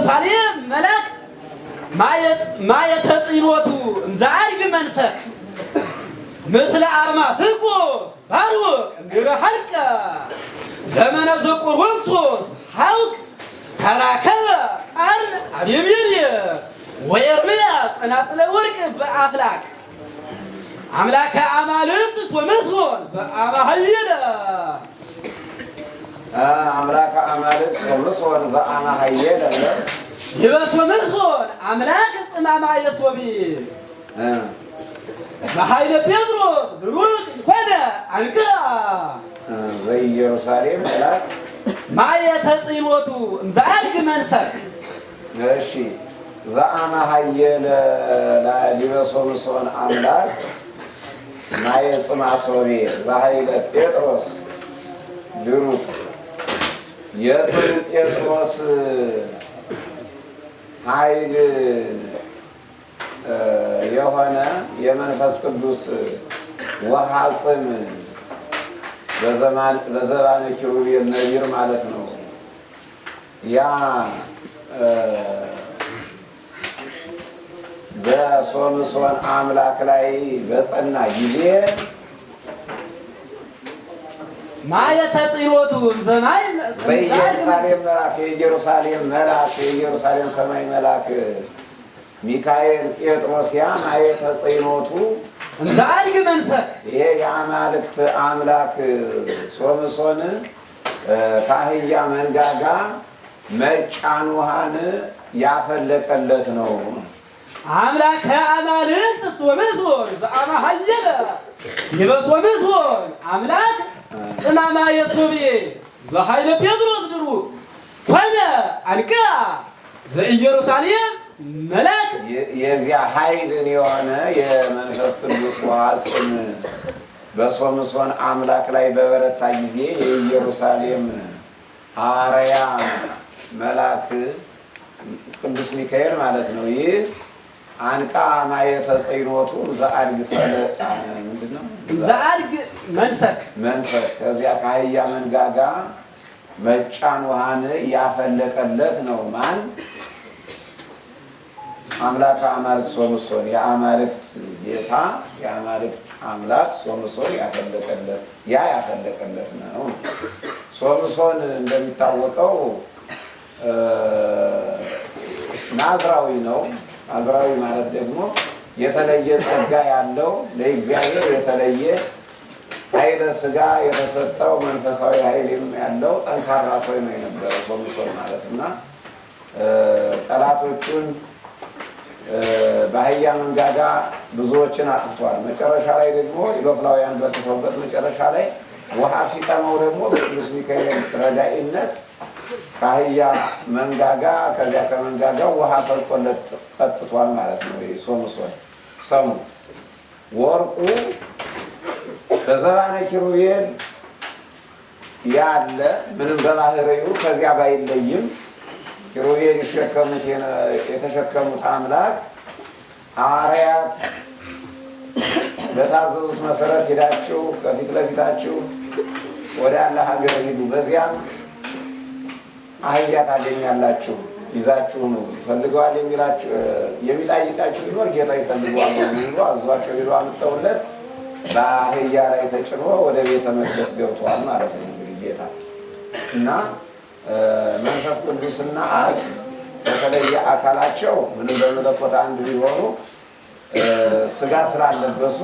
ዘኢየሩሳሌም መልአክ ማየ ተጽዕኖቱ እምዘአድግ መንሰክ ምስለ አርማስቆስ ባርወቅ እምድረ ሐልቀ ዘመነ ዘቆሮንቶስ ሐውቅ ተራከበ ቀርን አቤሜሌክ ወኤርምያስ ጸናጽለ ወርቅ በአፍላክ አምላከ አማልክት ሶምሶን ዘአማሃየለ። አምላከ አማልክት ሶምሶን ዘአማሃየለ። ይበሶምሶን አምላክ ጽማማ የሶቢ በኃይለ ጴጥሮስ ብሩክ ኮነ አንቅአ። ዘኢየሩሳሌም መልአክ ማየ ተጽዕኖቱ እምዘአድግ መንሰክ። እሺ፣ ዘአማሃየለ ሊበሶምሶን አምላክ ማየ ጽምዓ ሶቤ ዘኃይለ ጴጥሮስ ድሩክ፣ የጽኑ ጴጥሮስ ኃይል የሆነ የመንፈስ ቅዱስ ውሃ ጽም በዘባነ ኪሩቤል ነቢር ማለት ነው። ያ በሶምሶን አምላክ ላይ በጸና ጊዜ ማየ ተጽዕኖቱ እምዘማይ ዘኢየሩሳሌም መልአክ፣ የኢየሩሳሌም መልአክ፣ የኢየሩሳሌም ሰማይ መልአክ ሚካኤል ጴጥሮስ፣ ያ ማየ ተጽዕኖቱ እምዘአድግ መንሰክ ይሄ የአማልክት አምላክ ሶምሶን ከአህያ መንጋጋ መጫን ውሃን ያፈለቀለት ነው። አምላከ አማልክት ሶምሶን ዘአማሃየለ ይበሶምሶን አምላክ ጽማማ የሶቤ ዘኃይለ ጴጥሮስ ድሩክ ኮነ አንቅአ ዘኢየሩሳሌም መልአክ። የዚያ ኃይልን የሆነ የመንፈስ ቅዱስ ውሃ ጽም በሶምሶን አምላክ ላይ በበረታ ጊዜ የኢየሩሳሌም ሐዋርያ መልአክ ቅዱስ ሚካኤል ማለት ነው። ይህ አንቃ ማየ ተጽዕኖቱ ዘአድግ ምንድን ነው? ዘአድግ መንሰክ። መንሰክ፣ ከዚያ ከአህያ መንጋጋ መጫን ውሃን ያፈለቀለት ነው። ማን? አምላከ አማልክት ሶምሶን፣ የአማልክት ጌታ፣ የአማልክት አምላክ ሶምሶን ያፈለቀለት፣ ያ ያፈለቀለት ነው። ሶምሶን እንደሚታወቀው ናዝራዊ ነው። ናዝራዊ ማለት ደግሞ የተለየ ጸጋ ያለው፣ ለእግዚአብሔር የተለየ ኃይለ ሥጋ የተሰጠው፣ መንፈሳዊ ኃይልም ያለው ጠንካራ ሰው ነው የነበረው ሶምሶን ማለት። እና ጠላቶቹን በአህያ መንጋጋ ብዙዎችን አጥፍቷል። መጨረሻ ላይ ደግሞ ኢሎፍላውያን በርትተውበት መጨረሻ ላይ ውሃ ሲጠማው ደግሞ በቅዱስ ሚካኤል ረዳኢነት ከአህያ መንጋጋ፣ ከዚያ ከመንጋጋው ውሃ ፈልቆለት ጠጥቷል ማለት ነው። ሶምሶን ሰሙ ወርቁ በዘባነ ኪሩቤል ያለ ምንም በባህሪው ከዚያ ባይለይም ኪሩቤል ይሸከሙት የተሸከሙት አምላክ ሐዋርያት በታዘዙት መሰረት ሄዳችሁ ከፊት ለፊታችሁ ወደ አለ ሀገር ሂዱ፣ በዚያም አህያ ታገኛላችሁ፣ ይዛችሁ ነው፣ ይፈልገዋል የሚላችሁ የሚጠይቃችሁ ቢኖር ጌታ ይፈልገዋል ብሎ አዟቸው ሄዶ አምጥተውለት በአህያ ላይ ተጭኖ ወደ ቤተ መቅደስ ገብተዋል ማለት ነው። እንግዲህ ጌታ እና መንፈስ ቅዱስና አብ በተለየ አካላቸው ምንም በመለኮት አንድ ቢሆኑ ስጋ ስላለበሱ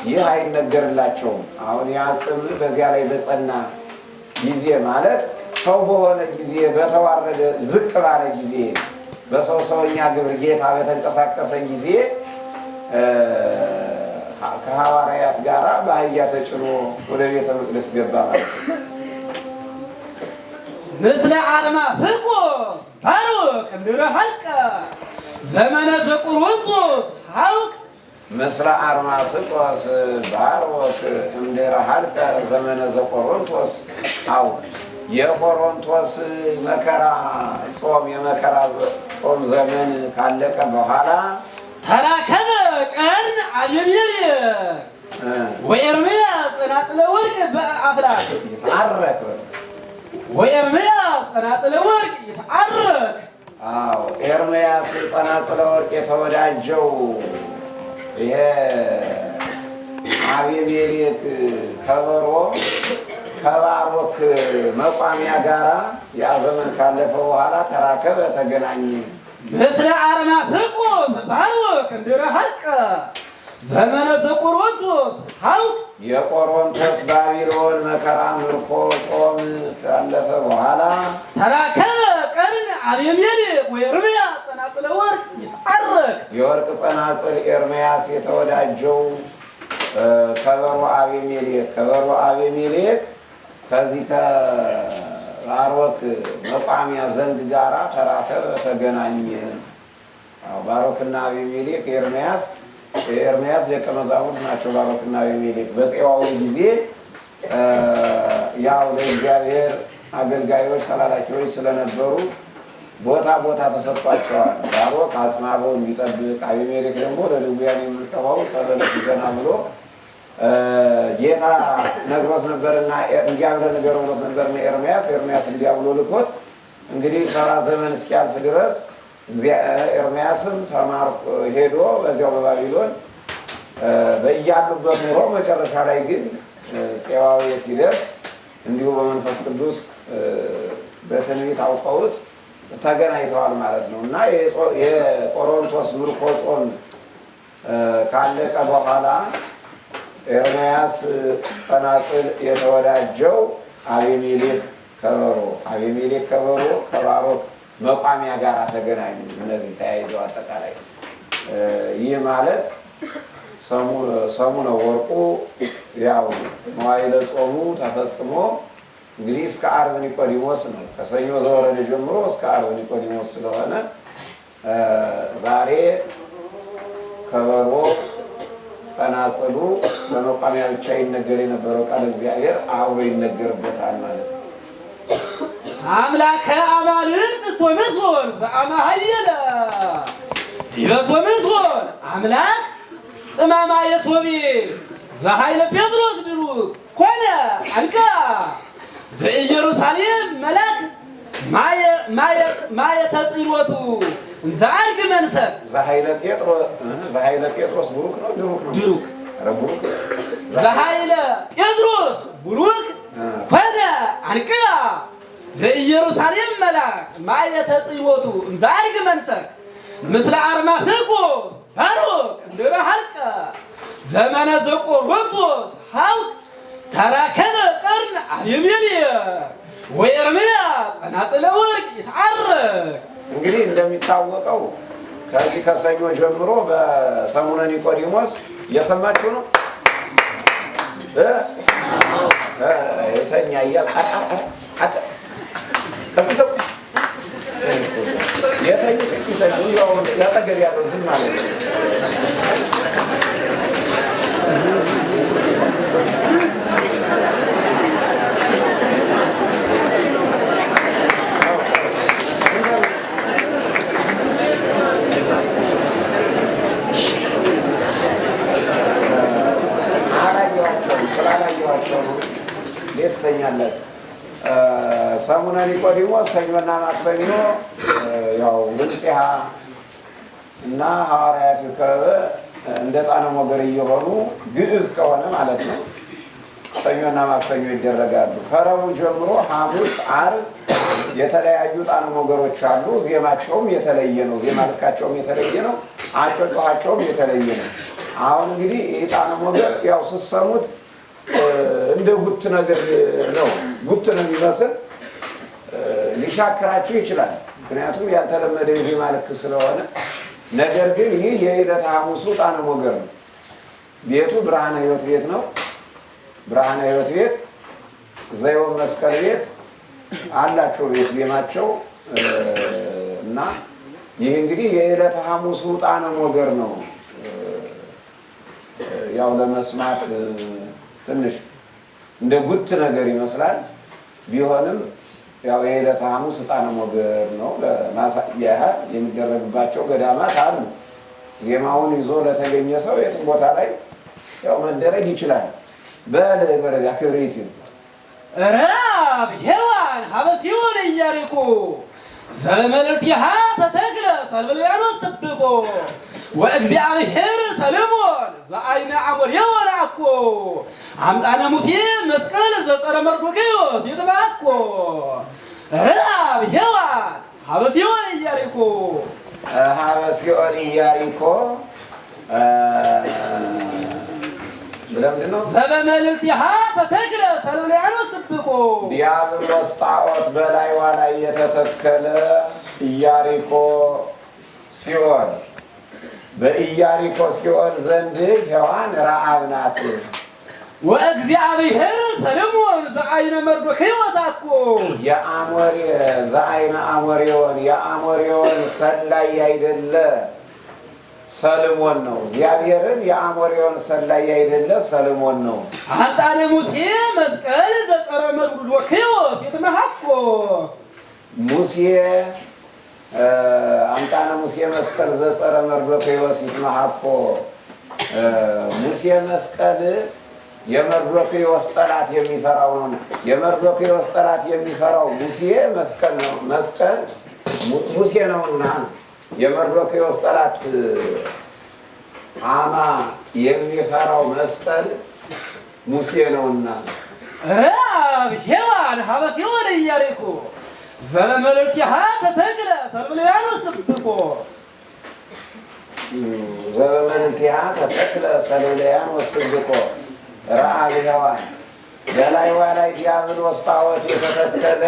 ይህ አይነገርላቸውም። አሁን ያ ጽም በዚያ ላይ በጸና ጊዜ ማለት ሰው በሆነ ጊዜ፣ በተዋረደ ዝቅ ባለ ጊዜ፣ በሰው ሰውኛ ግብር ጌታ በተንቀሳቀሰ ጊዜ ከሐዋርያት ጋር በአህያ ተጭኖ ወደ ቤተ መቅደስ ገባ ማለት ነው። ምስለ አርማስቆስ ባሮክ እምድረ ሐልቀ ዘመነ ዘቆሮንቶስ ሐውቅ። ምስለ አርማስቆስ ባሮክ እምድረ ሐልቀ ዘመነ ዘቆሮንቶስ ሐውቅ፣ የቆሮንቶስ መከራ ጾም፣ የመከራ ጾም ዘመን ካለቀ በኋላ ተራከበ ቀርን አቤሜሌክ ወኤርምያስ ጸናጽለ ወርቅ በአፍላክ። ይትዓረክ። ወኤርምያስ ጸናጽለ ወርቅ ይትዓረክ። አዎ ኤርምያስ ጸናጽለ ወርቅ የተወዳጀው ይሄ አቤሜሌክ ከበሮ ከባሮክ መቋሚያ ጋራ ያ ዘመን ካለፈ በኋላ ተራከበ፣ ተገናኘ። ምስለ አርማስቆስ ባሮክ እንድረ ሐቀ ዘመነ ዘቆሮንቶስ ሐውቅ የቆሮንቶስ ባቢሎን መከራ ምርኮ ጾም ካለፈ በኋላ ተራከበ ቀርን አቤሜሌክ ወኤርምያስ ጸናጽለ ወርቅ ይትዓረክ የወርቅ ጸናጽል ኤርምያስ የተወዳጀው ከበሮ አቤሜሌክ ከበሮ አቤሜሌክ ከዚህ ከባሮክ መቋሚያ ዘንግ ጋራ ተራከበ፣ ተገናኘ። አዎ ባሮክና አቤሜሌክ ኤርምያስ ኤርምያስ ደቀ መዛሙርት ናቸው። ባሮክና አቤሜሌክ በፄዋዊ ጊዜ ያው ለእግዚአብሔር አገልጋዮች ተላላኪዎች ስለነበሩ ቦታ ቦታ ተሰጥቷቸዋል። ባሮክ አጽማበው እንዲጠብቅ፣ አቤሜሌክ ደግሞ ለድውያን የምንቀባው ጸበል ይዘና ብሎ ጌታ ነግሮት ነበርና እንዲያ ብለህ ንገረው ብሎት ነበርና ኤርምያስ ኤርምያስ እንዲያ ብሎ ልኮት እንግዲህ 70 ዘመን እስኪያልፍ ድረስ ኤርምያስም ተማር ሄዶ በዚያው በባቢሎን በያሉበት ኑሮ መጨረሻ ላይ ግን ፄዋዊ ሲደርስ እንዲሁ በመንፈስ ቅዱስ በትንቢት አውቀውት ተገናኝተዋል ማለት ነው። እና የቆሮንቶስ ምርኮ ጾም ካለቀ በኋላ ኤርምያስ ጸናጽል የተወዳጀው አቤሜሌክ ከበሮ አቤሜሌክ ከበሮ ከባሮክ መቋሚያ ጋር ተገናኙ። እነዚህ ተያይዘው አጠቃላይ ይህ ማለት ሰሙ ነው። ወርቁ ያው መዋዕለ ጾሙ ተፈጽሞ እንግዲህ እስከ ዓርብ ኒቆዲሞስ ነው። ከሰኞ ዘወረደ ጀምሮ እስከ ዓርብ ኒቆዲሞስ ስለሆነ ዛሬ ከበሮ ጸናጽሉ በመቋሚያ ብቻ ይነገር የነበረው ቃል እግዚአብሔር አብሮ ይነገርበታል ማለት ነው። አምላከ አማልክት ሶምሶን ዘአመ ኃየለ ዲበ ሶምሶን አምላክ ጽማማ የሶቤ ዘኃይለ ጴጥሮስ ድሩክ ኮነ አንቃ ዘኢየሩሳሌም መላክ ማየ ተጽሮቱ ዘአርግ መንሰት ዘኃይለ ጴጥሮስ ብሩክ ነው ድሩክ ነው? ድሩክ። ኧረ ብሩክ። ዘኃይለ ጴጥሮስ ብሩክ ኮነ አንቃ ዘኢየሩሳሌም መላክ ማየ ተጽሮቱ ዘአርግ መንሰት ምስለ አርማስቆስ ባሮክ እንድረ ሐልቀ ዘመነ ዘቆሮንቶስ ሐውቅ ተራከበ ቀርን አቤሜሌክ ወኤርምያስ ጸናጽለ ወርቅ ይትዓረክ። እንግዲህ እንደሚታወቀው ከዚህ ከሰኞ ጀምሮ በሰሙነ ኒቆዲሞስ እየሰማችሁ ነው። የተኛ የተኙት ሲተኙ ያጠገብ ያለው ዝም ማለት ነው። አላየኋቸውም፣ ስላላየኋቸው ነው። እንዴት ትተኛላችሁ? ሰሙነ ኒቆዲሞስ ሰኞና ማክሰኞ ያው ንጽሐ እና ሐዋርያት ከበ እንደ ጣነ ሞገር እየሆኑ ግዕዝ ከሆነ ማለት ነው ሰኞና ማክሰኞ ይደረጋሉ። ከረቡዕ ጀምሮ ሐሙስ፣ ዓርብ የተለያዩ ጣነ ሞገሮች አሉ። ዜማቸውም የተለየ ነው። ዜማ ልካቸውም የተለየ ነው። አጯጯሃቸውም የተለየ ነው። አሁን እንግዲህ ይህ ጣነ ሞገር ያው ስትሰሙት እንደ ጉት ነገር ነው። ጉት ነው የሚመስል ሊሻክራችሁ ይችላል። ምክንያቱም ያልተለመደ የዜማ ልክ ስለሆነ። ነገር ግን ይህ የዕለተ ሐሙሱ ጣነ ሞገር ነው። ቤቱ ብርሃነ ሕይወት ቤት ነው። ብርሃነ ሕይወት ቤት፣ ዘይወም መስቀል ቤት አላቸው ቤት ዜማቸው እና ይህ እንግዲህ የዕለተ ሐሙሱ ጣነ ሞገር ነው። ያው ለመስማት ትንሽ እንደ ጉት ነገር ይመስላል። ቢሆንም ያው የዕለተ ሐሙስ ጣነ ሞገር ነው። ለማሳያ ያህል የሚደረግባቸው ገዳማት አሉ። ዜማውን ይዞ ለተገኘ ሰው የትም ቦታ ላይ ያው መደረግ ይችላል። በል ወደዚያ ክብሪት ረብ ሔዋን ሀበ ሲኦል ኢያሪኮ ዘበመልዕልቲሃ ተተክለ ሰልብልያኖስ ጥብቆ ወእግዚአብሔር ሰለሞን ዘአይነ አሞሬዎን አኮ አምጣነ ሙሴ መስቀል ዘጸረ መርዶክዮስ ይትባኮ ረአብ ሔዋን ሀበ ሲኦል ኢያሪኮ። ሀበ ሲኦል ኢያሪኮ ለምንድን ነው? ዘበመልዕልቲሃ ተተክለ ሰልብልያኖስ ጥብቆ። ዲያብሎስ ጣዖት በላይዋ ላይ የተተከለ ኢያሪኮ ሲኦል፣ በኢያሪኮ ሲኦል ዘንድ ሔዋን ረዓብ ናት። ወእግዚአብሔር ሰለሞን ዘአይነ መርዶክዮስ አኮ። የአሞሬ ዘአይነ አሞሬዎን፣ የአሞሬዎን ሰላይ ያይደለ ሰልሞን ነው። እግዚአብሔርን የአሞሬዎን ሰላይ ያይደለ ሰልሞን ነው። አምጣነ ሙሴ መስቀል ዘጸረ መርዶክዮስ ይትመሃኮ። ሙሴ አምጣነ ሙሴ መስቀል ዘጸረ መርዶክዮስ ይትመሃኮ። ሙሴ መስቀል የመርዶክዮስ ጠላት የሚፈራው ነው። የመርዶክዮስ ጠላት የሚፈራው ሙሴ መስቀል ነው። መስቀል ሙሴ ነውና ነው። የመርዶክዮስ ጠላት ሐማ የሚፈራው መስቀል ሙሴ ነውና። ረአብ ሔዋን ሀበ ሲኦል ኢያሪኮ ዘበመልዕልቲሃ ተተክለ ሰልብልያኖስ ጥብቆ። ዘበመልዕልቲሃ ተተክለ ሰሌለያን ወስብቆ። ረአብ ሔዋን በላይዋ ላይ ዲያብሎስ ጣዖት የተተከለ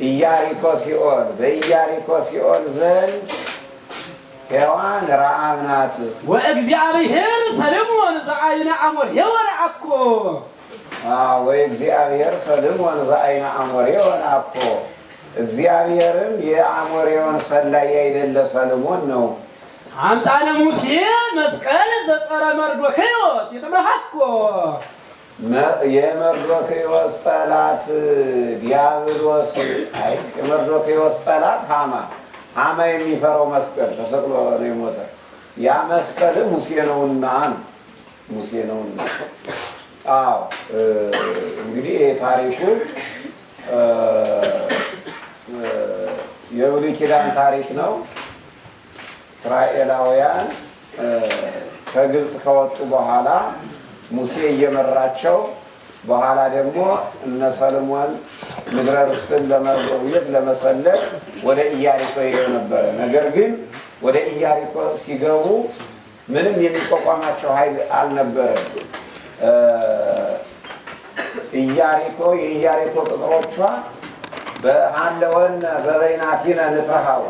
ኢያሪኮ ሲኦል፣ በኢያሪኮ ሲኦል ዘንድ ሔዋን ረዓብ ናት። ወእግዚአብሔር ሰለሞን ዘአይነ አሞሬዎን አኮ። ወይ እግዚአብሔር ሰልሞን ዘአይነ አሞሬዎን አኮ፣ እግዚአብሔርም የአሞሬዎን ሰላይ አይደለ ሰልሞን ነው። አምጣነ ሙሴ መስቀል ዘጸረ መርዶክዮስ ይትመሃኮ። የመርዶክዮስ ጠላት ዲያብሎስ፣ አይ የመርዶክዮስ ጠላት ሐማ፣ ሐማ የሚፈራው መስቀል ተሰቅሎ ነው የሞተ። ያ መስቀል ሙሴ ነውና ነው። ሙሴ ነውና። አዎ፣ እንግዲህ ይሄ ታሪኩ የብሉይ ኪዳን ታሪክ ነው። እስራኤላውያን ከግብፅ ከወጡ በኋላ ሙሴ እየመራቸው፣ በኋላ ደግሞ እነ ሰለሞን ምድረ ርስትን ለመጎብኘት ለመሰለል ወደ ኢያሪኮ ሄደው ነበረ። ነገር ግን ወደ ኢያሪኮ ሲገቡ ምንም የሚቋቋማቸው ኃይል አልነበረም። ኢያሪኮ የኢያሪኮ ቅጥሮቿ በሃለወነ በበይናቲነ ንትረሃው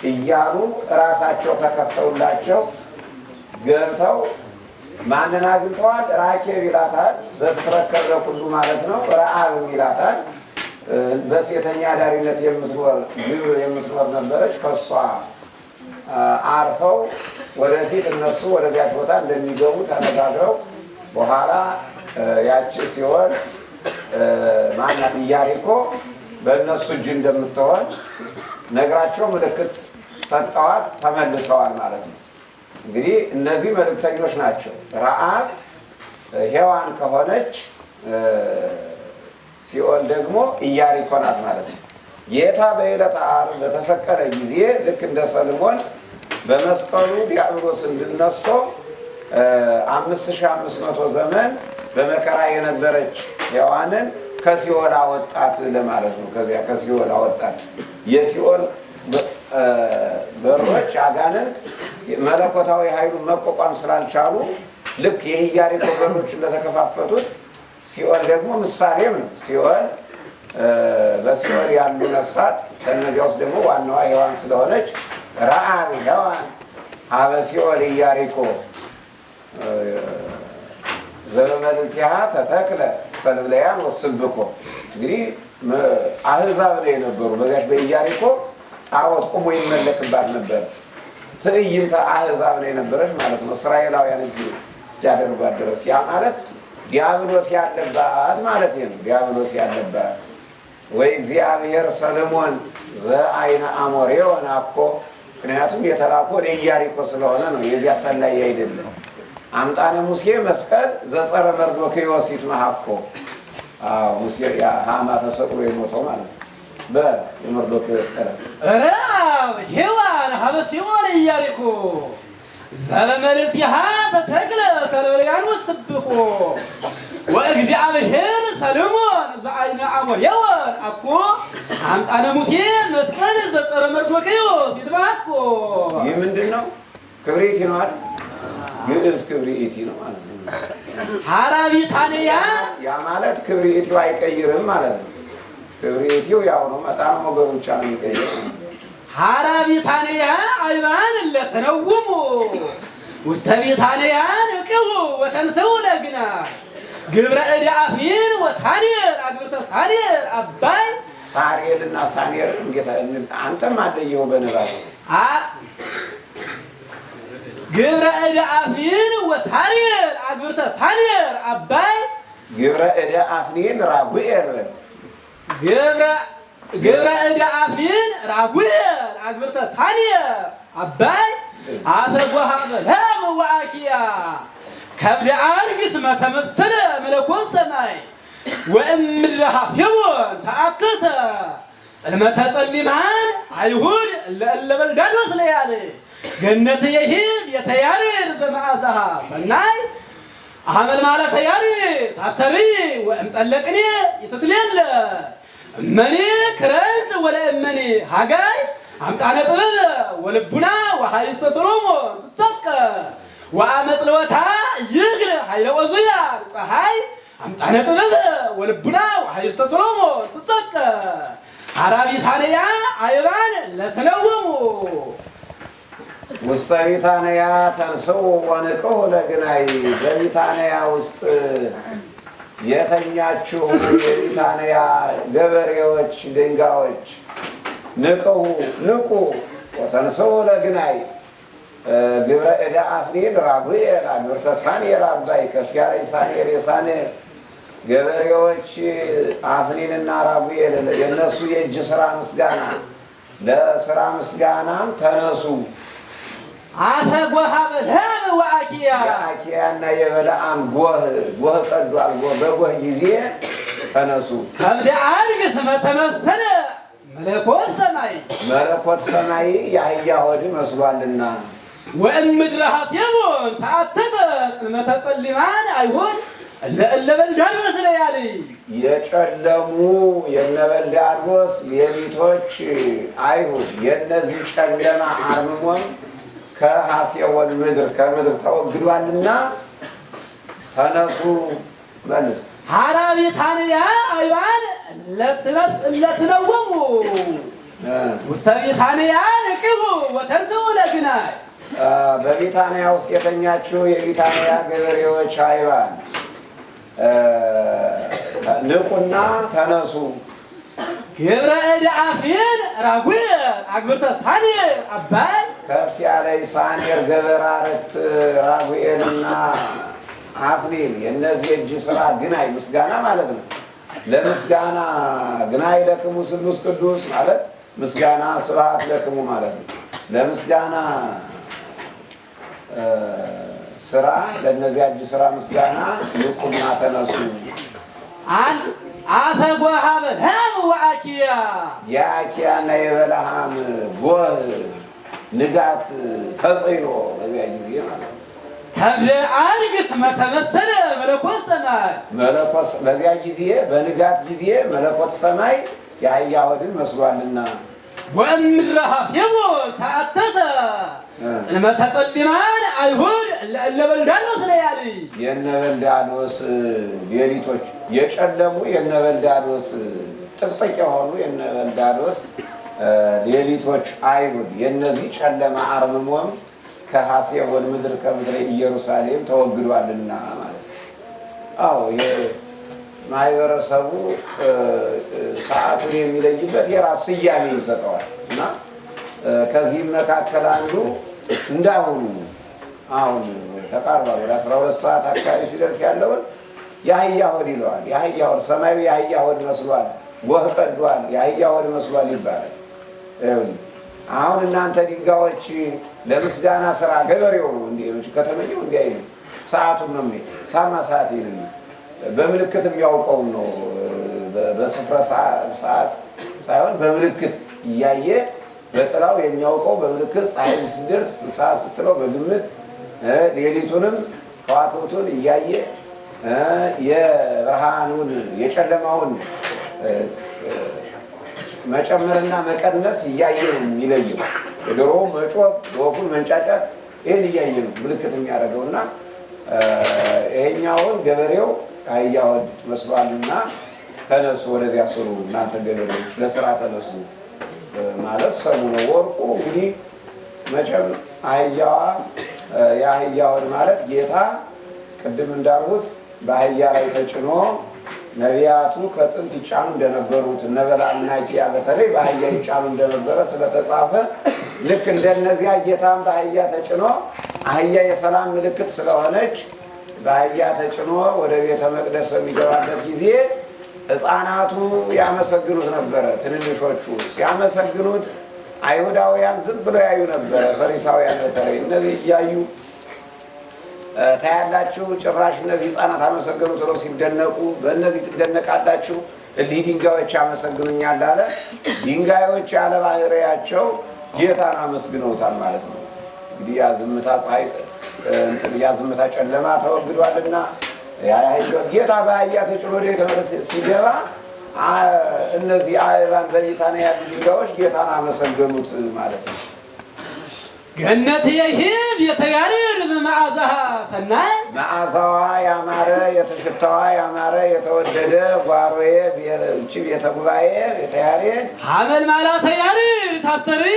እያሉ እራሳቸው ተከፍተውላቸው ገብተው ማንን አግኝተዋል? ራኬብ ይላታል። ዘትትረከብ ለኩሉ ማለት ነው። ረዓብም ይላታል። በሴተኛ አዳሪነት የምትኖር ግብር የምትኖር ነበረች። ከሷ አርፈው ወደፊት እነሱ ወደዚያች ቦታ እንደሚገቡ ተነጋግረው በኋላ ያቺ ሲሆን ማናት ኢያሪኮ በእነሱ እጅ እንደምትሆን ነግራቸው ምልክት ሰጠዋት፣ ተመልሰዋል ማለት ነው። እንግዲህ እነዚህ መልእክተኞች ናቸው። ረዓብ ሔዋን ከሆነች ሲኦል ደግሞ ኢያሪኮ ናት ማለት ነው። ጌታ በዕለተ ዓርብ በተሰቀለ ጊዜ ልክ እንደ ሰልሞን በመስቀሉ ዲያብሎስን ድል ነስቶ 5500 ዘመን በመከራ የነበረች ሔዋንን ከሲኦል አወጣት ለማለት ነው። ከዚያ ከሲኦል አወጣት። የሲኦል በሮች አጋንንት መለኮታዊ ኃይሉን መቋቋም ስላልቻሉ ልክ የኢያሪኮ በሮች እንደተከፋፈቱት ሲኦል ደግሞ ምሳሌም ነው። ሲኦል በሲኦል ያሉ ነፍሳት ከእነዚያ ውስጥ ደግሞ ዋናዋ ሔዋን ስለሆነች ረዓብ ሔዋን ሀበ ሲኦል ኢያሪኮ ዘበመልዕልቲሃ ተተክለ ሰልብለያን ወስብኮ። እንግዲህ አህዛብ ነው የነበሩ። በዚያች በኢያሪኮ ጣዖት ቆሞ ይመለክባት ነበር። ትዕይንተ አህዛብ ነው የነበረች ማለት ነው። እስራኤላውያን እጅ እስኪያደርጓት ድረስ፣ ያ ማለት ዲያብሎስ ያለባት ማለት ነው። ዲያብሎስ ያለባት። ወይ እግዚአብሔር ሰለሞን ዘአይነ አሞሬዎን አኮ፣ ምክንያቱም የተላኮ ወደ ኢያሪኮ ስለሆነ ነው። የዚያ ሰላይ አይደለም። አምጣነ ሙሴ መስቀል ዘጸረ መርዶክዮስ ይትመሃኮ። አዎ፣ ሙሴ ያ ሐማ ተሰቅሎ የሞተው ማለት ነው። መርዶክዮስ ቀረ። ረአብ ሔዋን ሀበ ሲኦል ኢያሪኮ ዘበመልዕልቲሃ ተተክለ ሰለልያኖስ ስብኮ ወእግዚአብሔር ሰሎሞን ዘአይነ አሞሬዎን አኮ አምጣነ ሙሴ መስቀል ዘጸረ መርዶክዮስ ይትባኮ። ይህ ምንድን ነው? ክብሪት ነው አይደል? ግዕዝ ክብሪት ነው ማለት ነው። ሐራ ቢታንያ ያ ማለት ክብሪቲው አይቀይርም ማለት ነው። ክብሪቲው ያው ነው፣ መጣኑ ሞገዱ ብቻ ነው የሚቀይረው። ሐራ ቢታንያ አይባን ለተነውሙ ውስተ ቢታንያ ንቅሁ ወተንስኡ ለግና ግብረ እደ አፍኒን ወሳኔር አግብርተ ሳኔር አባይ። ሳሬል እና ሳኔር እንዴት አንተም አለየው በንባብ። ግብረ እደ አፍኒን ወሳኔር አግብርተ ሳኔር አባይ። ግብረ እደ አፍኒን ራጉኤል በል። ግብረ እደ አፍኒን ራጉኤል አግብርተ ሳኔር አባይ አፈ ጎሃ በለዓም ወአኪያ ከብደ አርግ እስመ ተመሰለ መለኮት ሰማይ ወእምድረ ሐሴቦን ተአከተ ጽልመተ ጸሊማን አይሁድ ለእለ በልዳዶስ ለያለ ገነት የሂድ የተያሬድ ዘመዓዛሃ ሰናይ አመል ማለት ያሬድ ታስተሪ ወእምጠለቅኔ ይትትሌለ እመኔ ክረምት ወለእመኔ ሃጋይ አምጣነ ጥበበ ወልቡና ወሐይሰ ሰሎሞን ትሰቀ ወአመጽልወታ ይግል ኃይለ ኦዝያን ፀሐይ አምጣነ ጥበበ ወልቡና ወሐይስተ ሰሎሞን ትሰቀ ሐራ ቢታንያ አይባን ለተነወሙ። ውስተ ቢታንያ ተንሥኡ ወንቅሑ ለግናይ፣ በቢታንያ ውስጥ የተኛችሁ የቢታንያ ገበሬዎች ድንጋዮች ንቅሑ፣ ንቁ። ወተንሥኡ ለግናይ ግብረ እደ አፍኒን ራጉኤል አግብርተ ሳኔር አባይ፣ ከፍ ያለ ሳኔር የሳኔር ገበሬዎች አፍኒንና ራጉኤል የእነሱ የእጅ ስራ ምስጋና ለስራ ምስጋናም ተነሱ። አፈ ጎሃ በለዓም ወአኪያ የአኪያና የበለዓም ጎህ ጎህ ቀዷል። በጎህ ጊዜ ተነሱ። ከብደ አርግ እስመ ተመሰለ መለኮት ሰማይ መለኮት ሰማይ የአህያ ሆድ መስሏልና። ወእምድረ ሐሴቦን ተአተተ ጽልመተ ጸሊማን አይሁድ ለእለ በልዳዶስ ለያሊ የጨለሙ የነበልዳዶስ ሌሊቶች አይሁድ የእነዚህ ጨለማ አርምሞም ከሐሴቦን ምድር ከምድር ተወግዷልና ተነሱ መልስ። ሐራ ቢታንያ አይባን ለትነወሙ ውስተ ቢታንያ ንቅሁ ወተንሥኡ ለግናይ በቢታንያ ውስጥ የተኛችሁ የቢታንያ ገበሬዎች አይባን ንቁና ተነሱ። ግብረ እደ አፍኒን ራጉኤል አግብርተ ሳኔር አባይ ከፍ ያለ ሳኔር ገበራረት ራጉኤልና አፍኒን የእነዚህ የእጅ ስራ ግናይ ምስጋና ማለት ነው። ለምስጋና ግናይ ለክሙ ስሉስ ቅዱስ ማለት ምስጋና ስብሐት ለክሙ ማለት ነው። ለምስጋና ስራ ለእነዚያ እጅ ስራ ምስጋና ንቁና ተነሱ። አፈ ጎሃ በለዓም ወአኪያ የአኪያና የበለዓም ጎህ ንጋት ተጽዕኖ በዚያ ጊዜ ማለት ነው። ከብደ አርግ እስመ ተመሰለ መለኮት ሰማይ መለኮት በዚያ ጊዜ በንጋት ጊዜ መለኮት ሰማይ የአህያ ሆድን መስሏልና። ወእምድረ ሐሴቦን ተአተተ ጽልመተ ጸሊማን አይሁድ ለእለ በልዳዶስ ለያሊ የነበልዳዶስ ሌሊቶች የጨለሙ የነበልዳዶስ ጥቅጥቅ የሆኑ የነበልዳዶስ ሌሊቶች አይሁድ የነዚህ ጨለማ አርምሞም ከሐሴቦን ምድር ከምድረ ኢየሩሳሌም ተወግዷልና ማለት ነው። አዎ ማህበረሰቡ ሰዓቱን የሚለይበት የራስ ስያሜ ይሰጠዋል እና ከዚህም መካከል አንዱ እንዳሁኑ አሁን ተቃርቧል። ወደ 12 ሰዓት አካባቢ ሲደርስ ያለውን የአህያ ሆድ ይለዋል። የአህያ ሆድ ሰማዩ የአህያ ሆድ መስሏል፣ ጎህ ቀዷል፣ የአህያ ሆድ መስሏል ይባላል። አሁን እናንተ ድንጋዮች ለምስጋና ስራ ገበሬው ነው እንዲህ ከተመኘው እንዲህ አይልም። ሰዓቱን ነው ሳማ ሰዓት ይልም በምልክት የሚያውቀውን ነው። በስፍረ ሰዓት ሳይሆን በምልክት እያየ በጥላው የሚያውቀው በምልክት ፀሐይ ስትደርስ ሰዓት ስትለው በግምት ሌሊቱንም ከዋክብቱን እያየ የብርሃኑን የጨለማውን መጨመርና መቀነስ እያየ ነው የሚለየው። የዶሮ መጮህ፣ የወፉን መንጫጫት ይህን እያየ ነው ምልክት የሚያደርገው እና ይሄኛውን ገበሬው አህያ ሆድ መስሏልና ተነሱ፣ ወደዚያ ስሩ፣ እናንተ ገበሬዎች ለስራ ተነሱ ማለት ሰሙ ነው። ወርቁ እንግዲህ መቼም አህያዋ የአህያ ሆድ ማለት ጌታ ቅድም እንዳልሁት በአህያ ላይ ተጭኖ ነቢያቱ ከጥንት ይጫኑ እንደነበሩት እነ በለዓምና ኪያ በተለይ በአህያ ይጫኑ እንደነበረ ስለተጻፈ ልክ እንደነዚያ ጌታም በአህያ ተጭኖ አህያ የሰላም ምልክት ስለሆነች በአህያ ተጭኖ ወደ ቤተ መቅደስ በሚገባበት ጊዜ ሕፃናቱ ያመሰግኑት ነበረ። ትንንሾቹ ሲያመሰግኑት አይሁዳውያን ዝም ብለው ያዩ ነበረ። ፈሪሳውያን በተለይ እነዚህ እያዩ ታያላችሁ። ጭራሽ እነዚህ ሕፃናት አመሰገኑት ብለው ሲደነቁ በእነዚህ ትደነቃላችሁ፣ እሊህ ድንጋዮች ያመሰግኑኛል አለ። ድንጋዮች ያለ ባህሪያቸው ጌታን አመስግነውታል ማለት ነው። እንግዲህ ያ ዝምታ ፀሐይ እንትን ያ ዝምታ ጨለማ ተወግዷልና ጌታ በአህያ ተጭኖ ወደ ቤተ መቅደስ ሲገባ እነዚህ አእባን በቢታንያ ያሉ ድንጋዮች ጌታን አመሰገኑት ማለት ነው። ገነት የሂ ቤተ ያሬድ መዓዛሃ ሰናይ መዓዛዋ ያማረ የተሽታዋ ያማረ የተወደደ ጓሮዬ እቺ ቤተ ጉባኤ ቤተ ያሬድ ሐመልማላተ ያሬድ ታስተርኢ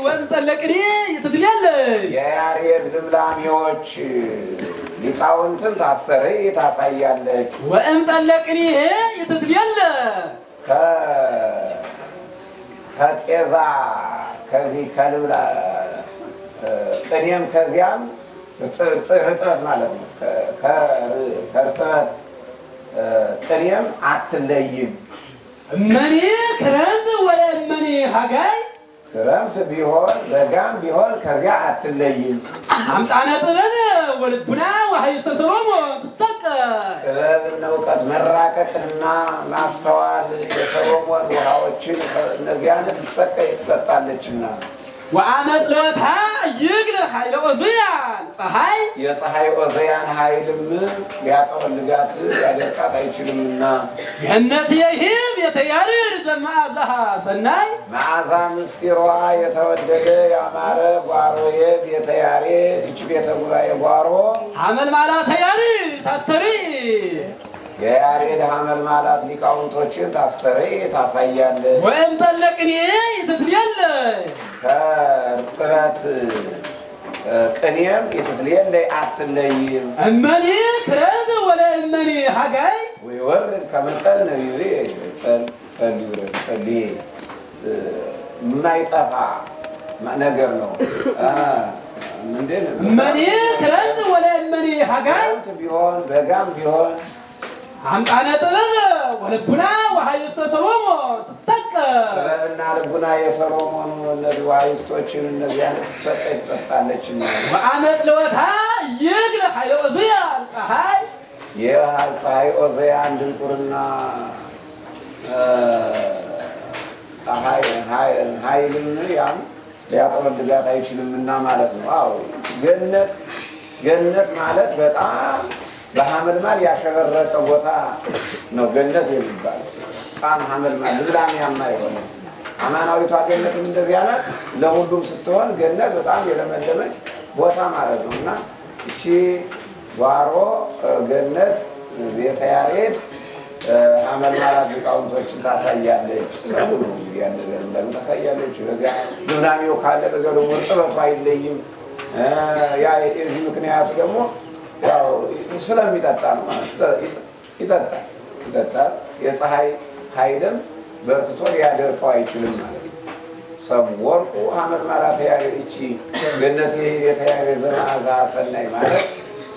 ወእምጠለቅኔ ይትትልያለይ የያሬድ ልምላሜዎች ሊቃውንትን ታስተርኢ ታሳያለች። ወእምጠለቅኔ ይትትልያለ ከጤዛ ከዚህ ከልብላ ቅኔም ከዚያም ርጥበት ማለት ነው። ከርጥበት ቅኔም አትለይም። እመኒ ክረምት ወለእመኒ ሐጋይ ክረምት ቢሆን በጋም ቢሆን ከዚያ አትለይም። አምጣነ ጥበብ ወልቡና ወኃይስተ ሰሎሞን ትሰቀ ጥበብና እውቀት መራቀቅና ማስተዋል የሰሎሞን ውሃዎችን እነዚያን ትሰቀይ ትጠጣለችና ወአመጽሎታ ይግል ኃይለ ኦዝያን ፀሐይ የፀሐይ ኦዘያን ኃይልም ሊያጠወልጋት ሊያደርቃት አይችልምና ገነት የሂ ቤተ ያሬድ ዘመዓዛሃ ሰናይ መዓዛ ምስጢሯ የተወደደ ያማረ ጓሮዬ ቤተ ያሬድ ይህች ቤተ ጉባኤ ጓሮ ሐመልማላተ ያሬድ ታስተርኢ የያሬድ ሐመልማላት ሊቃውንቶችን ታስተርኢ ታሳያለች። ወእምጠለቅኔ ይትትልየለይ ከርጥበት ቅኔም ኢትትልየለይ አትለይም። እመኒ ክረምት ወለእመኒ ሐጋይ ወይወርድ ከመጠን ነቢብ ጠል ይውረድ ጠል የማይጠፋ ነገር ነው። ምንድን እመኒ ክረምት ወለእመኒ ሐጋይ ክረምት ቢሆን በጋም ቢሆን አምጣነ ጥበብ ወልቡና ወኃይስተ ሰሎሞን ትሰቀ ጥበብና ልቡና የሰሎሞን እነዚህ ዋይስቶችን እነዚያን ትሰቀይ ትጠጣለችና ወአመጽሎታ ይግል ኃይለ ኦዝያን ፀሐይ የፀሐይ ኦዘያን ድንቁርና ፀሐይ ኃይልም ያም ሊያጠወልጋት አይችልምና ማለት ነው። አዎ ገነት ገነት ማለት በጣም በሐመልማል ያሸበረቀ ቦታ ነው ገነት የሚባለው። በጣም ሐመልማል ልምላሜያማ የሆነ አማናዊቷ ገነትም እንደዚያ ናት። ለሁሉም ስትሆን ገነት በጣም የለመለመች ቦታ ማለት ነው እና እቺ ጓሮ ገነት ቤተ ያሬድ ሐመልማላት ሊቃውንቶችን ታሳያለች። ሰው ነው እንግዲህ ያን ነገር እንዳሉ ታሳያለች። በዚያ ልምላሜው ካለ በዚያው ደግሞ እርጥበቱ አይለይም። ያ የዚህ ምክንያቱ ደግሞ ያው ስለሚጠጣ ነው ማለት ይጠጣል ይጠጣል። የፀሐይ ኃይልም በርትቶ ሊያደርቀው አይችልም ማለት ነው። ሰሙ ወርቁ ሐመልማላተ ያሬድ እቺ ገነት ቤተ ያሬድ ዘመዓዛ ሰናይ ማለት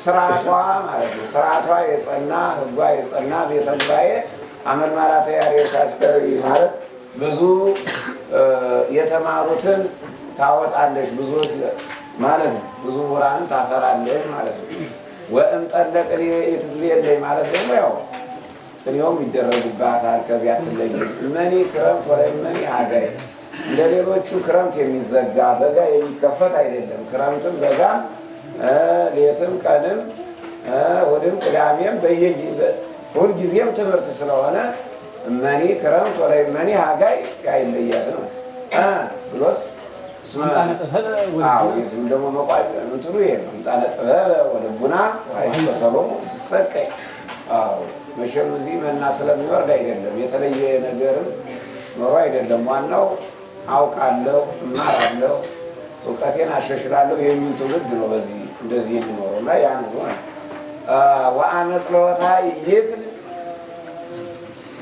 ስርዓቷ ማለት ነው። ስርዓቷ የጸና ሕጓ የጸና ቤተ ጉባኤ ሐመልማላተ ያሬድ ታስተርኢ ማለት ብዙ የተማሩትን ታወጣለች ብዙ ማለት ነው። ብዙ ምሁራንን ታፈራለች ማለት ነው። ወእምጠለቅኔ ኢትትልየለይ ማለት ደግሞ ያው ቅኔውም ይደረግባታል። ከዚያ አትለይም። እመኒ ክረምት ወለእመኒ ሐጋይ እንደ ሌሎቹ ክረምት የሚዘጋ በጋ የሚከፈት አይደለም። ክረምትም በጋም ሌትም ቀንም እሑድም ቅዳሜም ሁልጊዜም ትምህርት ስለሆነ እመኒ ክረምት ወለእመኒ ሐጋይ አይለያት ነው ብሎስ የዚህም ደግሞ እንትኑ ይሄ ነው። ምጣነ ጥበበ ወልቡና ወኃይለ ሰሎሞን ትሰቀይ። አዎ መቼም እዚህ መና ስለሚወርድ አይደለም፣ የተለየ ነገርም ኖሮ አይደለም። ዋናው አውቃለሁ፣ እማራለሁ፣ እውቀቴን አሻሽላለሁ የሚል ትውልድ ነው በዚህ እንደዚህ የሚኖረው እና ያን ነው። ወአመጽለወታ ይክል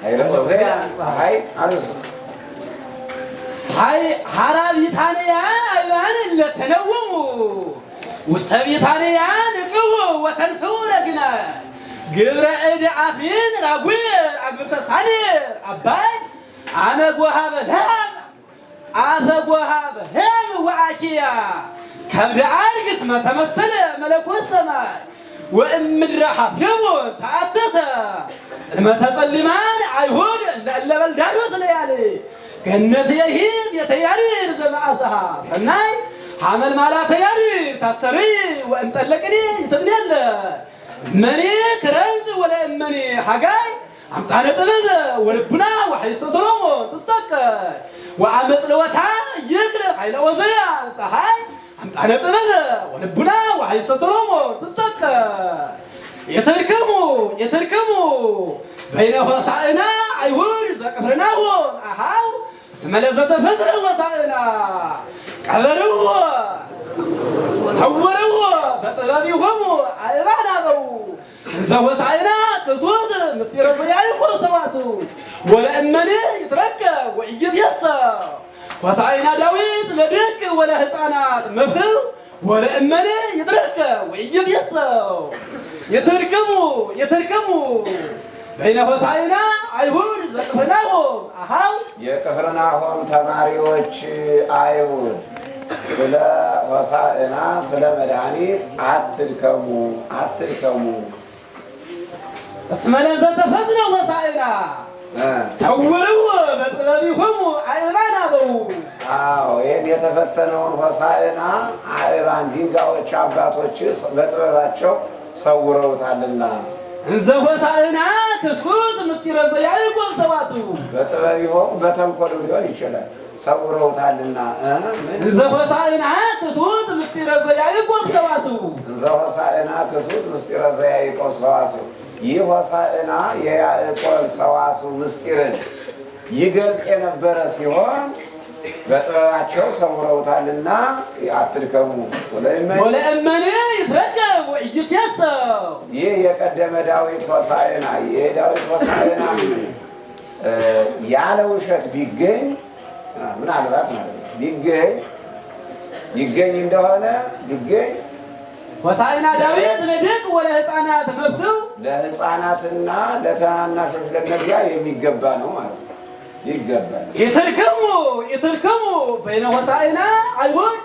ኃይለ ኦዘያን ፀሐይ አልብሶ ሐራ ቢታንያ አይባን ለተነወሙ ውስተ ቢታንያ ንቅዉ ወተንስኡ ለግነ ግብረ እድ አፍሪን ራጉኤል አግብርተ ሳኔር አባይ አመ ጎሃ በልሃም አፈ ጎሃ በልሃም ወአኪያ ከብደ አርግ እስመ ተመሰለ መለኮት ሰማይ ወእምድረ ሐሴቦን ተአተተ ጽልመተ ጸሊማን አይሁድ ለእለ በልዳዶስ ለያሌ ገነት የሂብ የተያሪር ዘመአሰሃ ሰናይ ሐመል ማላተ ያሪር ታስተርይ ወእምጠለቅኒ ይትብልየለ እመኒ ክረምት ወለእመኒ ሐጋይ አምጣነ ጥበብ ወልቡና ወሐይስተ ሰሎሞን ትሰቀል ወአመጽለወታ ይክል ኃይለ ኦዘያን ፀሐይ አምጣነ ጥበብ ወልቡና ወሐይስተ ሰሎሞን ትሰቀል የተርከሙ የተርከሙ በይነ ሆሳዕና አይሁድ ዘቅፍርናሆም አሃው እስመ ለዘተፈጥረ ሆሳዕና ቀበርዎ ሰወርዎ በጥበቢሆሙ አእባን አበው እንዘ ሆሳዕና ክሱት ምስጢረ ዘያዕቆብ ሰዋስው ወለእመኒ ይትረከብ ወኢይትየሰር ሆሳዕና ዳዊት ለድቅ ወለሕፃናት መፍትው ወለእመኒ ይትረከብ ወኢይትየሰር የተርከሙ የተርከሙ በይነ ሆሳዕና አይሁድ ዘቅፍርናሆም አሃው የቅፍርናሆም ተማሪዎች አይሁድ ስለ ሆሳዕና ስለ መድኃኒት አትድከሙ አትድከሙ። እስመ ለዘተፈጥረ ሆሳዕና ሰውርዎ በጥበቢሆሙ አእባን አበው። አዎ ይህን የተፈተነውን ሆሳዕና አእባን ድንጋዮች አባቶች በጥበባቸው ሰውረውታልና እንዘ ሆሳዕና ክስኩት ምስጢረ ዘያዕቆብ ሰዋስው በጥበቢሆሙ በተንኮልም ሊሆን ይችላል ሰውረውታልና። እንዘ ሆሳዕና ክሱት ምስጢረ ዘያዕቆብ ሰዋስው እንዘ ሆሳዕና ክሱት ምስጢረ ዘያዕቆብ ሰዋስው። ይህ ሆሳዕና የያዕቆብ ሰዋስው ምስጢርን ይገልጽ የነበረ ሲሆን በጥበባቸው ሰውረውታልና አትድከሙ። ወለእመኒ ይትረከብ ወኢይትየሰር። ይህ የቀደመ ዳዊት ሆሳዕና የዳዊት ሆሳዕና ያለ ውሸት ቢገኝ ምናልባት ማለት ነው ቢገኝ ይገኝ እንደሆነ ቢገኝ ሆሳዕና ዳዊት ለድቅ ወለሕፃናት መፍትው ለሕፃናትና ለታናናሾች ለነዚያ የሚገባ ነው ማለት ነው። ይገባል። የተርከሙ የተርከሙ በይነ ሆሳዕና አይሁድ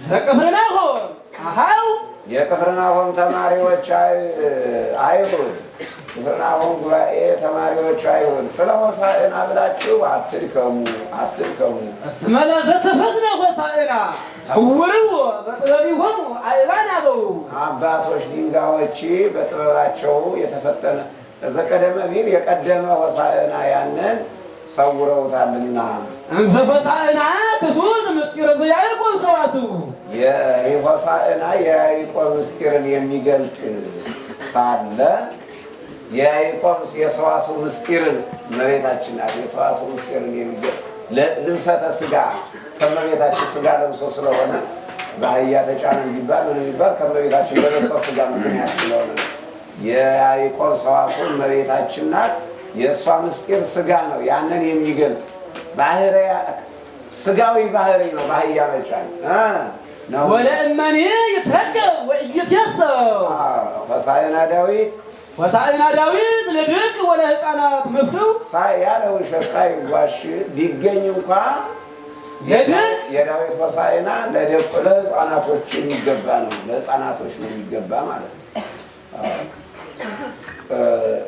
ዘቅፍርናሆም አሃው የቅፍርናሆም ተማሪዎች አይሁድ ቅፍርናሆም ጉባኤ ተማሪዎች አይሁድ ስለ ሆሳዕና ብላችሁ አትድከሙ አትድከሙ። እስመ ለዘተፈትነ ሆሳዕና ሰውርዎ በጥበቢሆሙ አእባን አበው። አባቶች ድንጋዮች በጥበባቸው የተፈተነ ዘቀደመ ቢል የቀደመ ሆሳዕና ያንን ሰውረውታልና እንዘ ሆሳዕና ክሱት ምስጢረ ዘያዕቆብ ሰዋስው የሆሳዕና የያዕቆብ ምስጢርን የሚገልጥ ሳለ የያዕቆብ የሰዋስው ምስጢርን እመቤታችን ናት። የሰዋስው ምስጢርን የሚገልጥ ልብሰተ ስጋ ከእመቤታችን ስጋ ለብሶ ስለሆነ በአህያ ተጫነ እንዲባል ምን እንዲባል ከእመቤታችን በለብሰው ስጋ ምክንያት ስለሆነ የያዕቆብ ሰዋስው እመቤታችን ናት። የእሷ ምስጢር ስጋ ነው። ያንን የሚገልጥ ባህሪ ስጋዊ ባህሪ ነው። በአህያ መጫን ነው። ወለእመኒ ይትረከብ ወኢይትየሰር። ሆሳዕና ዳዊት ሆሳዕና ዳዊት ለድቅ ወለሕፃናት መፍትው ያለ ውሸት ሳይዋሽ ቢገኝ እንኳ ለድቅ የዳዊት ሆሳዕና ለሕፃናቶች የሚገባ ነው። ለሕፃናቶች ነው የሚገባ ማለት ነው።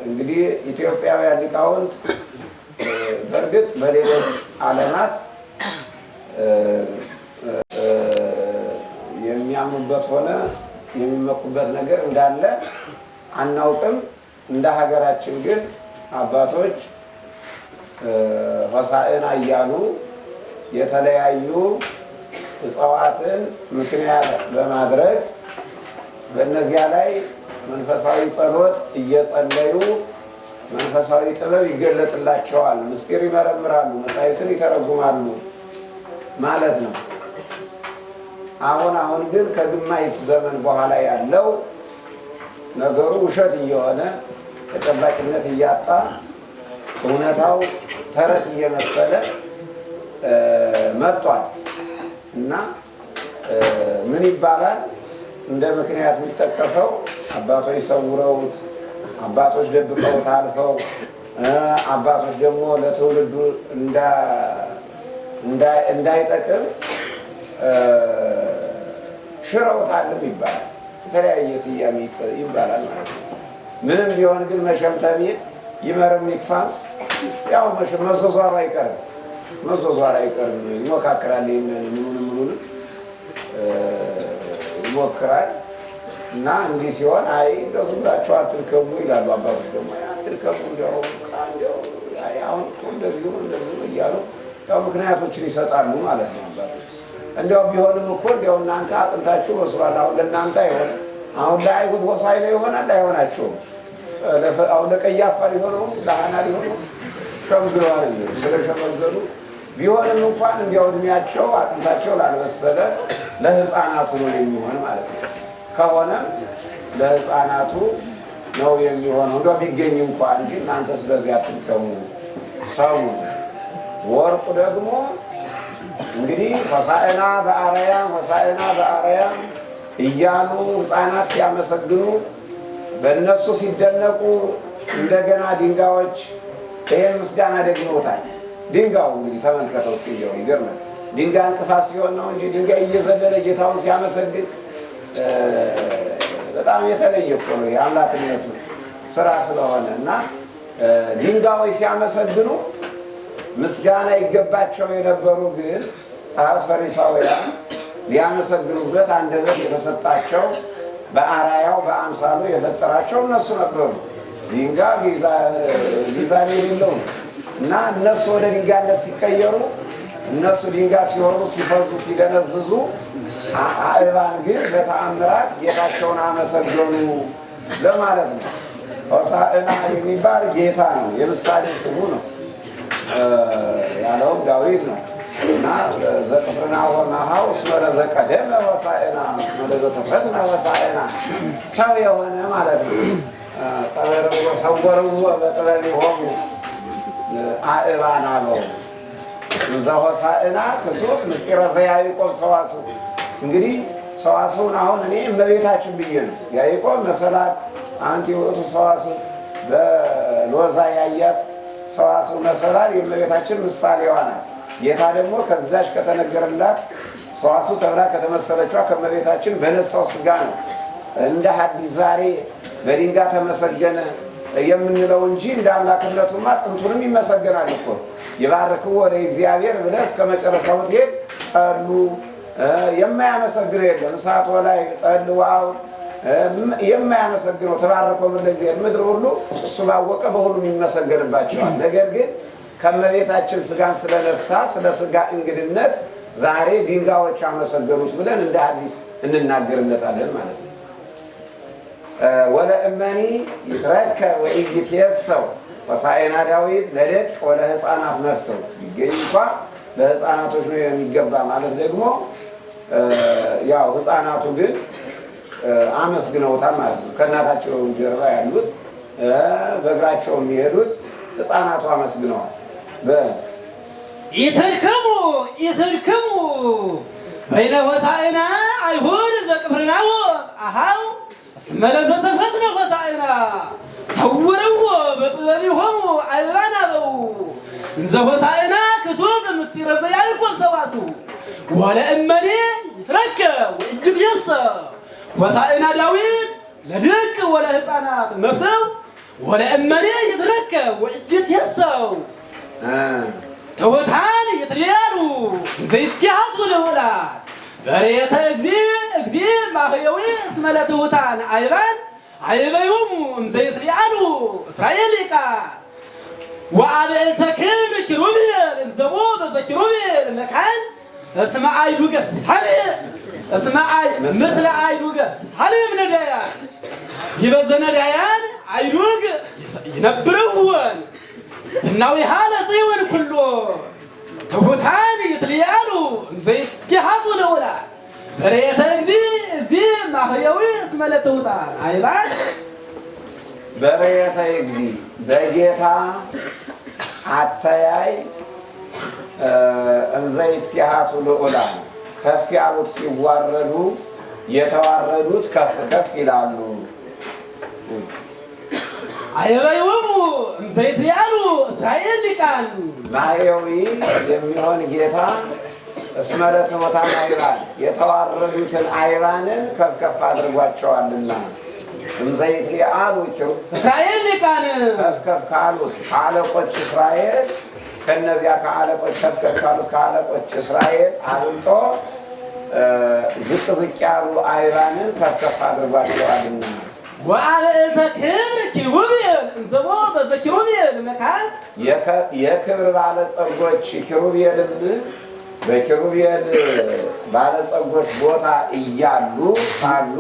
እንግዲህ ኢትዮጵያውያን ሊቃውንት በእርግጥ በሌሎች ዓለማት የሚያምኑበት ሆነ የሚመኩበት ነገር እንዳለ አናውቅም። እንደ ሀገራችን ግን አባቶች ሆሳዕና እያሉ የተለያዩ እጽዋትን ምክንያት በማድረግ በእነዚያ ላይ መንፈሳዊ ጸሎት እየጸለዩ መንፈሳዊ ጥበብ ይገለጥላቸዋል፣ ምስጢር ይመረምራሉ፣ መጻሕፍትን ይተረጉማሉ ማለት ነው። አሁን አሁን ግን ከግማሽ ዘመን በኋላ ያለው ነገሩ ውሸት እየሆነ ተጨባጭነት እያጣ እውነታው ተረት እየመሰለ መጥቷል። እና ምን ይባላል እንደ ምክንያት የሚጠቀሰው አባቶች ሰውረውት፣ አባቶች ደብቀውት አልፈው፣ አባቶች ደግሞ ለትውልዱ እንዳይጠቅም ሽረውታልም ይባላል። የተለያየ ስያሜ ይባላል ማለት ነው። ምንም ቢሆን ግን መሸምተሜ ይመርም ይክፋም ያው መዟዟሩ አይቀርም፣ መዟዟሩ አይቀርም። ይሞካክራል፣ ይሄንን ምኑንም ምኑንም ይሞክራል። እና እንዲህ ሲሆን አይ እንደው ዝም ብላችሁ አትርከቡ ይላሉ አባቶች። ደግሞ አትርከቡ እንደው አሁን እኮ እንደዚህ ነው እንደዚህ ነው እያሉ ያው ምክንያቶችን ይሰጣሉ ማለት ነው አባቶች። እንደው ቢሆንም እኮ እንደው እናንተ አጥንታችሁ በስሏል። አሁን ለእናንተ አይሆንም። አሁን ለአይሁድ ሆሳዕና ይሆናል አይሆናቸውም። አሁን ለቀያፋ ሊሆነው ለሐና ሊሆነው ሸምግለዋል። ስለሸመገሉ ቢሆንም እንኳን እንዲያው እድሜያቸው አጥንታቸው ላልበሰለ ለሕፃናቱ ነው የሚሆን ማለት ነው። ከሆነ ለሕፃናቱ ነው የሚሆነው እንደው ቢገኝ እንኳን እንጂ እናንተ ስለዚህ አትልከሙ ሰው። ወርቁ ደግሞ እንግዲህ ሆሳዕና በአርያም ሆሳዕና በአርያም እያሉ ሕፃናት ሲያመሰግኑ በእነሱ ሲደነቁ እንደገና ድንጋዮች ይህን ምስጋና ደግመውታል። ድንጋዩ እንግዲህ ተመልከተው እስኪ እንዲያው ይገርማል። ድንጋይ እንቅፋት ሲሆን ነው እንጂ ድንጋይ እየዘለለ ጌታውን ሲያመሰግን በጣም የተለየ እኮ ነው የአምላክነቱ ስራ ስለሆነ። እና ድንጋዮች ሲያመሰግኑ ምስጋና ይገባቸው የነበሩ ግን ጸሐፍት ፈሪሳውያን ሊያመሰግኑበት አንደበት የተሰጣቸው በአርአያው በአምሳሉ የፈጠራቸው እነሱ ነበሩ። ድንጋይ ጊዛኔ የሌለው እና እነሱ ወደ ድንጋይነት ሲቀየሩ እነሱ ድንጋይ ሲሆኑ ሲፈዙ ሲደነዝዙ፣ አእባን ግን በተአምራት ጌታቸውን አመሰገኑ ለማለት ነው። ሆሳዕና የሚባል ጌታ ነው፣ የምሳሌ ስሙ ነው ያለውም ዳዊት ነው። እና ዘቅፍርናሆም አኀው እስመ ለዘቀደመ ሆሳዕና እስመ ለዘተፈትነ ሆሳዕና ሰው የሆነ ማለት ነው። ጠበርዎ ሰወርዎ በጥበቢሆሙ አእባን አለው እንዘ ሆሳዕና ክሱት ምስጢረ ዘያዕቆብ ሰዋስው። እንግዲህ ሰዋስውን አሁን እኔ እመቤታችን ብዬ ነው። ያዕቆብ መሰላል አንቲ ውእቱ ሰዋስው በሎዛ ያያት ሰዋስው መሰላል የእመቤታችን ምሳሌዋ ናት። ጌታ ደግሞ ከዛች ከተነገረላት ሰዋስው ተብላ ከተመሰለችዋ ከእመቤታችን በነሳው ስጋ ነው። እንደ ሐዲስ ዛሬ በድንጋይ ተመሰገነ የምንለው እንጂ እንደ አምላክነቱማ ጥንቱንም ይመሰገናል እኮ። ይባርክዎ ለእግዚአብሔር ብለህ እስከ መጨረሻው ብትሄድ ጠሉ የማያመሰግነው የለም። እሳት ወላይ ጠል ዋው የማያመሰግነው ተባረኮ ለእግዚአብሔር ምድር ሁሉ እሱ ባወቀ በሁሉም ይመሰገንባቸዋል። ነገር ግን ከእመቤታችን ስጋን ስለነሳ ስለ ስጋ እንግድነት ዛሬ ድንጋዮች አመሰገኑት ብለን እንደ ሐዲስ እንናገርለታለን ማለት ነው። ወለእመኒ ይትረከብ ወኢይትየሰው ሆሳዕና ዳዊት ለደቅ ወለሕፃናት መፍተው ቢገኝ እንኳ ለሕፃናቶች ነው የሚገባ ማለት ደግሞ ያው ሕፃናቱ ግን አመስግነውታል ማለት ነው። ከእናታቸው ጀርባ ያሉት በእግራቸው የሚሄዱት ሕፃናቱ አመስግነዋል። ኢትርከሙ ኢትርከሙ በይነ ሆሳዕና አይሁድ ዘቅፍርናሆም አኀው እስመ ለዘተፈትነ ሆሳዕና ሰውርዎ በጥበቢሆሙ አእባን አበው እንዘ ሆሳዕና ክሱት ምስጢረ ዘያዕቆብ ሰዋስው ወለእመኔ ይትረከብ ወኢይትየሰው ሆሳዕና ዳዊት ለድቅ ወለሕፃናት መፍትው ወለእመኔ ይትረከብ ወኢይትየሰው ትሑታን ይትለያሉ ዘይትያቱ ልዑላን በሬተ እግዚእ እግዚእ ማህየዊ እስመ ለትሑታን አይባን አይበዮሙ እምዘይትሪአሉ እስራኤል ሊቃን ወአብዕልተ ክብር ኪሩቤል እንዘቦ በዘኪሩቤል መካን እስመ አይዱገ ሰብእ እስመ አይ ምስለ አይዱገ ሰብእ ነዳያን ይበዘ ነዳያን አይዱግ ይነብርውን እናዊሃ ለጽዮን ኩሎ ትሑታን ይትልያሉ ዘይትሃቱ ልዑላን በሬተ እግዚእ እግዚእ ማህየዊ እስመ ለትሑታን አይባን በሬተ እግዚእ በጌታ አተያይ እንዘ ይትሃቱ ልዑላን ከፍ ያሉት ሲዋረዱ የተዋረዱት ከፍ ከፍ ይላሉ። አይበይዎሙ እምዘይትሪአሉ እስራኤል ሊቃን ማህየዊ የሚሆን ጌታ እስመ ለትሑታን አይባን የተዋረዱትን አይባንን ከፍ ከፍ አድርጓቸዋልና እምዘይትሊአሉ እስራኤል ሊቃን ከፍ ከፍ ካሉት ከአለቆች እስራኤል ከነዚያ ከአለቆች ከፍ ከፍ ካሉት ከአለቆች እስራኤል አብልጦ ዝቅ ዝቅ ያሉ አይባንን ከፍ ከፍ አድርጓቸዋልና ወአብዕልተ ክብር ኪሩቤል እንዘቦ በዘኪሩቤል መካን የክብር ባለጸጎች ኪሩቤልም በኪሩቤል ባለጸጎች ቦታ እያሉ ሳሉ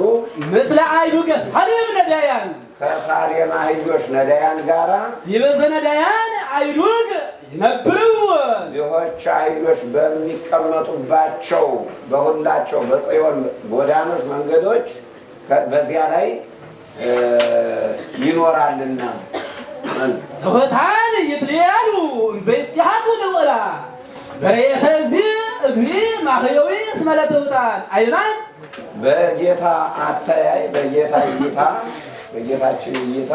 ምስለ አይዱገ ሳሌም ነዳያን ከሳሌም አህዮች ነዳያን ጋራ ይበዘ ነዳያን አይዱግ ይነብርውን ድሆች አህዮች በሚቀመጡባቸው በሁላቸው በጽዮን ጎዳኖች መንገዶች በዚያ ላይ ይኖራልና ትሑታን ይትለያሉ እንዘይትሃቱ ልዑላን በሬተ እግዚእ እግዚእ ማህየዊ እስመ ለትሑታን አይባን በጌታ አተያይ በጌታ እይታ በጌታችን እይታ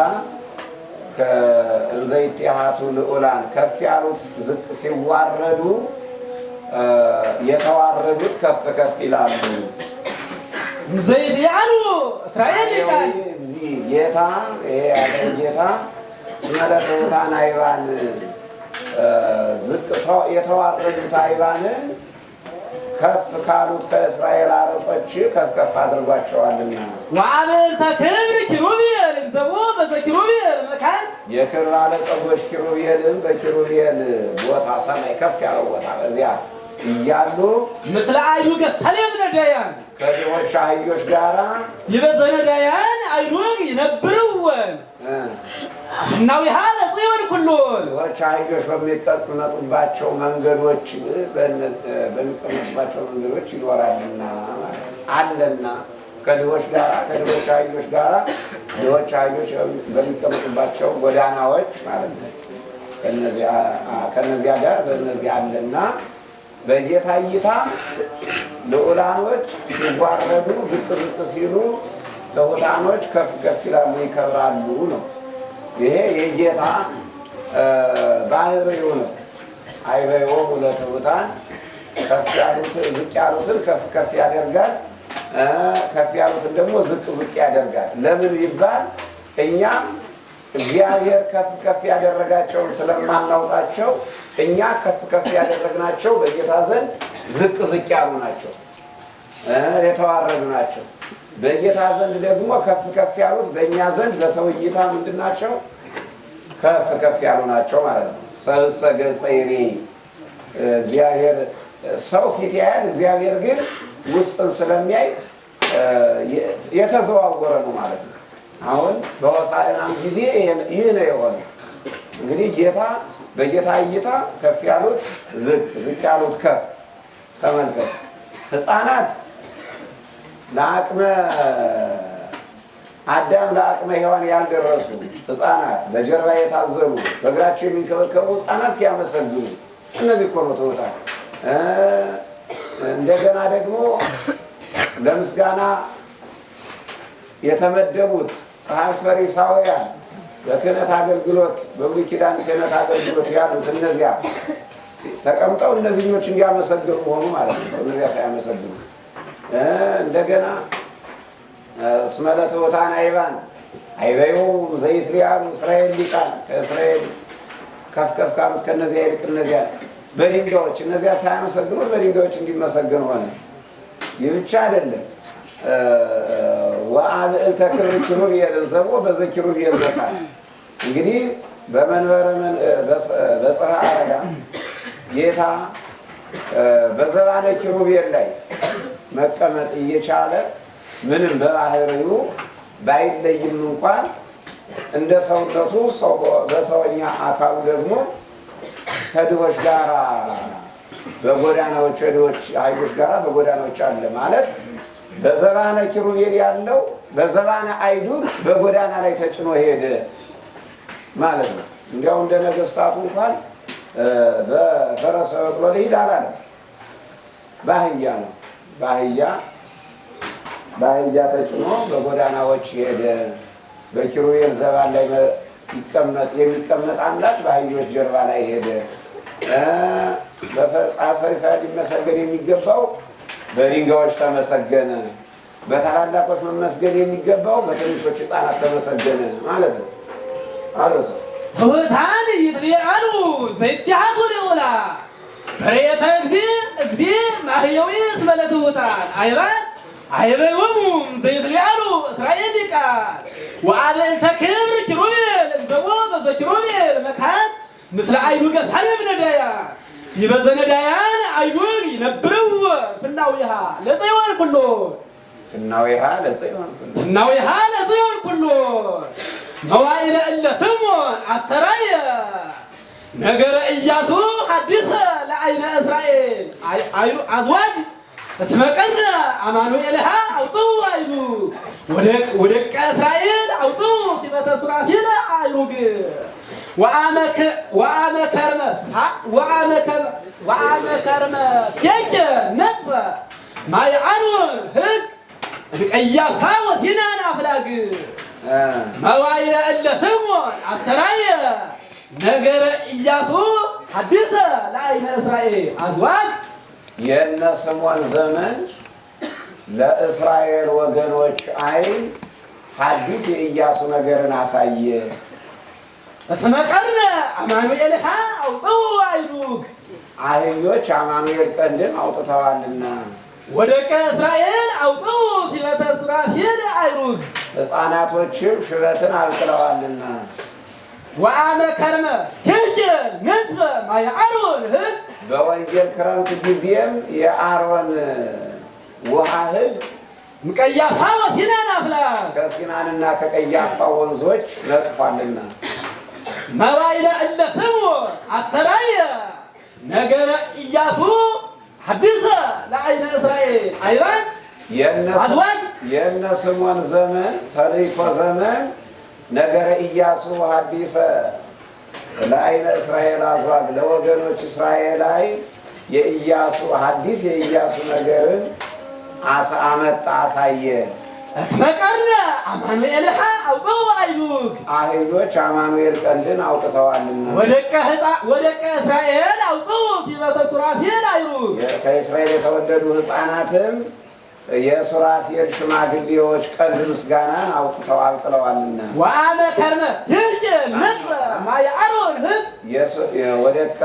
ከእንዘይትሃቱ ልዑላን ከፍ ያሉት ዝቅ ሲዋረዱ የተዋረዱት ከፍ ከፍ ይላሉ። እንዘይትለያሉ እስራኤል ሊቃን እግዚእ ጌታ ይሄ ያለ ጌታ እስመ ለትሑታን አይባን ዝቅ የተዋረዱት አይባንን ከፍ ካሉት ከእስራኤል አለቆች ከፍ ከፍ አድርጓቸዋልና ወአብዕልተ ክብር ኪሩቤል እንዘቦ በዘኪሩቤል መካን የክብር ባለጸጎች ኪሩቤልም በኪሩቤል ቦታ ሰማይ ከፍ ያለው ቦታ በዚያ እያሉ ምስለ አይዱገ ሰሌም ነዳያን ከድሆች አህዮች ጋራ ይበዘ ነዳያን አይዱግ ይነብርውን እናዊሃ ለጽዮን ኩሎን ድሆች አህዮች በሚቀመጡባቸው መንገዶች በሚቀመጡባቸው መንገዶች ይኖራልና አለና ከድሆች ጋራ ከድሆች አህዮች ጋራ ድሆች አህዮች በሚቀመጡባቸው ጎዳናዎች ማለት ነው። ከነዚያ ጋር በእነዚያ አለና በጌታ እይታ ልዑላኖች ሲዋረዱ ዝቅ ዝቅ ሲሉ ትሑታኖች ከፍ ከፍ ይላሉ፣ ይከብራሉ ነው። ይሄ የጌታ ባህሪው ነው። አይበይዎሙ ለትሑታን ከፍ ያሉት ዝቅ ያሉትን ከፍ ከፍ ያደርጋል፣ ከፍ ያሉትን ደግሞ ዝቅ ዝቅ ያደርጋል። ለምን ቢባል እኛ እግዚአብሔር ከፍ ከፍ ያደረጋቸውን ስለማናውቃቸው እኛ ከፍ ከፍ ያደረግናቸው በጌታ ዘንድ ዝቅ ዝቅ ያሉ ናቸው፣ የተዋረዱ ናቸው። በጌታ ዘንድ ደግሞ ከፍ ከፍ ያሉት በእኛ ዘንድ በሰው እይታ ምንድን ናቸው? ከፍ ከፍ ያሉ ናቸው ማለት ነው። ሰብእሰ ገጸ ይሬኢ እግዚአብሔር ሰው ፊት ያያል፣ እግዚአብሔር ግን ውስጥን ስለሚያይ የተዘዋወረ ነው ማለት ነው። አሁን በሆሳዕናም ጊዜ ይህ ነው የሆነ። እንግዲህ ጌታ በጌታ እይታ ከፍ ያሉት ዝቅ ዝቅ ያሉት ከፍ። ተመልከት፣ ሕፃናት ለአቅመ አዳም ለአቅመ ሔዋን ያልደረሱ ሕፃናት በጀርባ የታዘሉ በእግራቸው የሚንከበከቡ ሕፃናት ሲያመሰግኑ፣ እነዚህ እኮ ነው ትሑታን። እንደገና ደግሞ ለምስጋና የተመደቡት ጸሐፍት ፈሪሳውያን በክህነት አገልግሎት በብሉይ ኪዳን ክህነት አገልግሎት ያሉት እነዚያ ተቀምጠው እነዚህኞች እንዲያመሰግኑ ሆኑ ማለት ነው። እነዚያ ሳያመሰግኑ እንደገና እስመ ለትሑታን አይባን አይበይዎሙ ዘይትሊአሉ እስራኤል ሊቃን ከእስራኤል ከፍ ከፍ ካሉት ከነዚያ ይልቅ እነዚያ በድንጋዮች እነዚያ ሳያመሰግኑት በድንጋዮች እንዲመሰገን ሆነ። ይህ ብቻ አይደለም። ወአብዕልተ ክብር ኪሩቤል ዘቦ በዘኪሩቤል ዘካል እንግዲህ በመንበረ በጽርሐ አርያም ጌታ በዘባነ ኪሩቤል ላይ መቀመጥ እየቻለ ምንም በባህሪው ባይለይም እንኳን እንደ ሰውነቱ በሰውኛ አካሉ ደግሞ ከድሆች ጋር በጎዳናዎች ከድሆች አህዮች ጋር በጎዳናዎች አለ ማለት በዘባነ ኪሩቤል ያለው በዘባነ አይዱግ በጎዳና ላይ ተጭኖ ሄደ ማለት ነው። እንዲያው እንደ ነገስታቱ እንኳን በፈረሰ በቅሎ ልሂድ አላለም። በአህያ ነው። በአህያ ተጭኖ በጎዳናዎች ሄደ። በኪሩቤል ዘባን ላይ የሚቀመጥ አምላክ በአህዮች ጀርባ ላይ ሄደ። በጸሐፍት ፈሪሳውያን ሊመሰገን የሚገባው በድንጋዮች ተመሰገነ። በታላላቆች መመስገን የሚገባው በትንሾች ሕፃናት ተመሰገነ ማለት ነው አሉት። ትሑታን ይትሊአሉ ዘይትሐቱ ልዑላ በሬተ እግዚእ እግዚእ ማህየዊ እስመ ለትሑታን አይባን አይበዮሙ ዘይትሊአሉ እስራኤል ሊቃን ወአብዕልተ ክብር ኪሩቤል እንዘቦ በዘኪሩቤል መካን ምስለ አይዱገ ሰልብ ነዳያን ይበዘ ነዳያን አይዱግ ይነብርው ፍናዊሃ ለጽዮን ኩሎ ፍናዊሃ ለጽዮን ኩሎ ፍናዊሃ ለጽዮን ኩሎ መዋዕለ እለ ስምዖን አስተራየ ነገረ ኢያሱ ሐዲሰ ለዓይነ እስራኤል አዝዋጅ እስመ ቀረ አማኑኤልሃ አውፅኡ አይሉ ወደቀ እስራኤል አውፅኡ ሲመተ ሱራፌል አይሩግ ወአመ ከርመ ኬከ ነጽፈ ማየ አንወር ህግ እንቀያፋ ወሲናን አፍላግ መዋዕለ እለ ስምዖን አስተራየ ነገረ ኢያሱ ሐዲሰ ለዓይነ እስራኤል አዝዋግ የእነ ስምዖን ዘመን ለእስራኤል ወገኖች ዓይን ሐዲስ የኢያሱ ነገርን አሳየ። እስመ ቀርነ አማኑኤልሃ አውፅኡ አይዱግ አህዮች አማኑኤል ቀንድን አውጥተዋልና ወደቀ እስራኤል አውፅኡ ሲመተ ሱራፌል አይሩግ ሕፃናቶችም ሽበትን አብቅለዋልና ወአመ ከርመ ኬልቄል ንጽፈ ማየ አሮን ህግ በወንጌል ክረምት ጊዜም የአሮን ውሃ ህግ እምቀያፋ ወሲናን አፍላግ ከሲናንና ከቀያፋ ወንዞች ነጥፏልና መዋዕለ እለ ስምዖን አስተራየ ነገረ ኢያሱ ሐዲሰ ለዓይነ እስራኤል አይባን አዝዋግ የእነ ስምዖን ዘመን ተልእኮ ዘመን ነገረ ኢያሱ ሐዲሰ ለዓይነ እስራኤል አዝዋግ ለወገኖች እስራኤል ዓይን የኢያሱ ሐዲስ የኢያሱ ነገርን አመጣ አሳየ። እስመ ቀርነ አማኑኤልሃ አውፅኡ አይዱግ አህዮች አማኑኤል ቀንድን አውጥተዋልና ወደቀ እስራኤል አውፅኡ ሲመተ ሱራፌል አይሩግ ከእስራኤል የተወለዱ ሕፃናትም የሱራፌል ሽማግሌዎች ቀንድ ምስጋናን አውጥተው አብቅለዋልና ወአመ ከርመ ኬልቄል ንጽፈ ማየ አሮን ህግ ወደቀ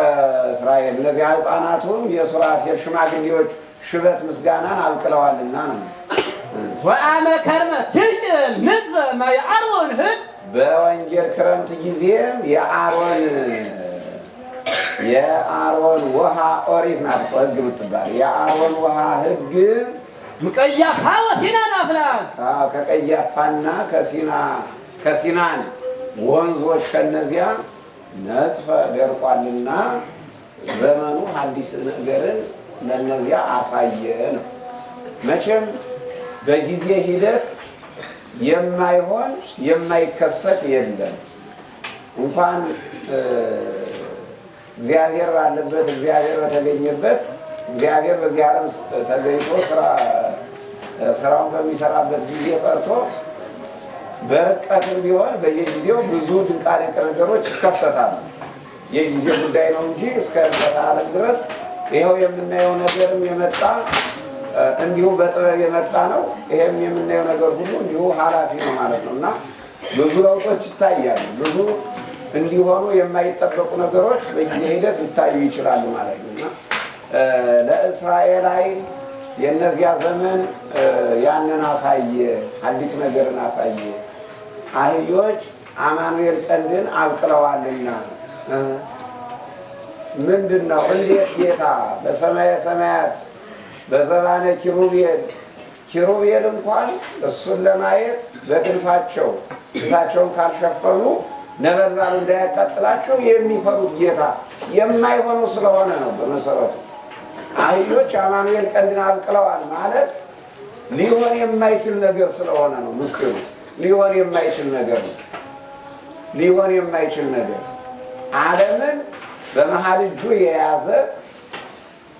እስራኤል እነዚያ ሕፃናቱም የሱራፌል ሽማግሌዎች ሽበት ምስጋናን አብቅለዋልና ነው። ወአመ ከርመ ኬልቄል ንጽፈ ማየ አሮን ህግ በወንጌል ክረምት ጊዜም የአሮን ውሃ ኦሪት ናት እኮ ህግ የምትባል የአሮን ውሃ ህግ እምቀያፋ ወሲናን አፍላግ ከቀያፋና ከሲናን ወንዞች ከነዚያ ነጽፈ ደርቋልና ዘመኑ ሐዲስ ነገርን ለነዚያ አሳየ ነው። መቼም በጊዜ ሂደት የማይሆን የማይከሰት የለም። እንኳን እግዚአብሔር ባለበት እግዚአብሔር በተገኘበት እግዚአብሔር በዚህ ዓለም ተገኝቶ ስራውን በሚሰራበት ጊዜ ቀርቶ በርቀትም ቢሆን በየጊዜው ብዙ ድንቃድንቅ ነገሮች ይከሰታሉ። የጊዜ ጉዳይ ነው እንጂ እስከ ዕለተ ዓለም ድረስ ይኸው የምናየው ነገርም የመጣ እንዲሁ በጥበብ የመጣ ነው። ይሄም የምናየው ነገር ሁሉ እንዲሁ ኃላፊ ነው ማለት ነው እና ብዙ ለውጦች ይታያሉ። ብዙ እንዲሆኑ የማይጠበቁ ነገሮች በጊዜ ሂደት ሊታዩ ይችላሉ ማለት ነው። እና ለእስራኤል ዓይን የእነዚያ ዘመን ያንን አሳየ፣ አዲስ ነገርን አሳየ። አህዮች አማኑኤል ቀንድን አብቅለዋልና ምንድን ነው? እንዴት ጌታ በሰማየ ሰማያት በዘባነ ኪሩቤል፣ ኪሩቤል እንኳን እሱን ለማየት በክንፋቸው ፊታቸውን ካልሸፈኑ ነበልባሉ እንዳያቃጥላቸው የሚፈሩት ጌታ የማይሆነው ስለሆነ ነው። በመሰረቱ አህዮች አማኑኤል ቀንድን አብቅለዋል ማለት ሊሆን የማይችል ነገር ስለሆነ ነው። ምስጢሩ ሊሆን የማይችል ነገር ነው። ሊሆን የማይችል ነገር፣ ዓለምን በመሀል እጁ የያዘ፣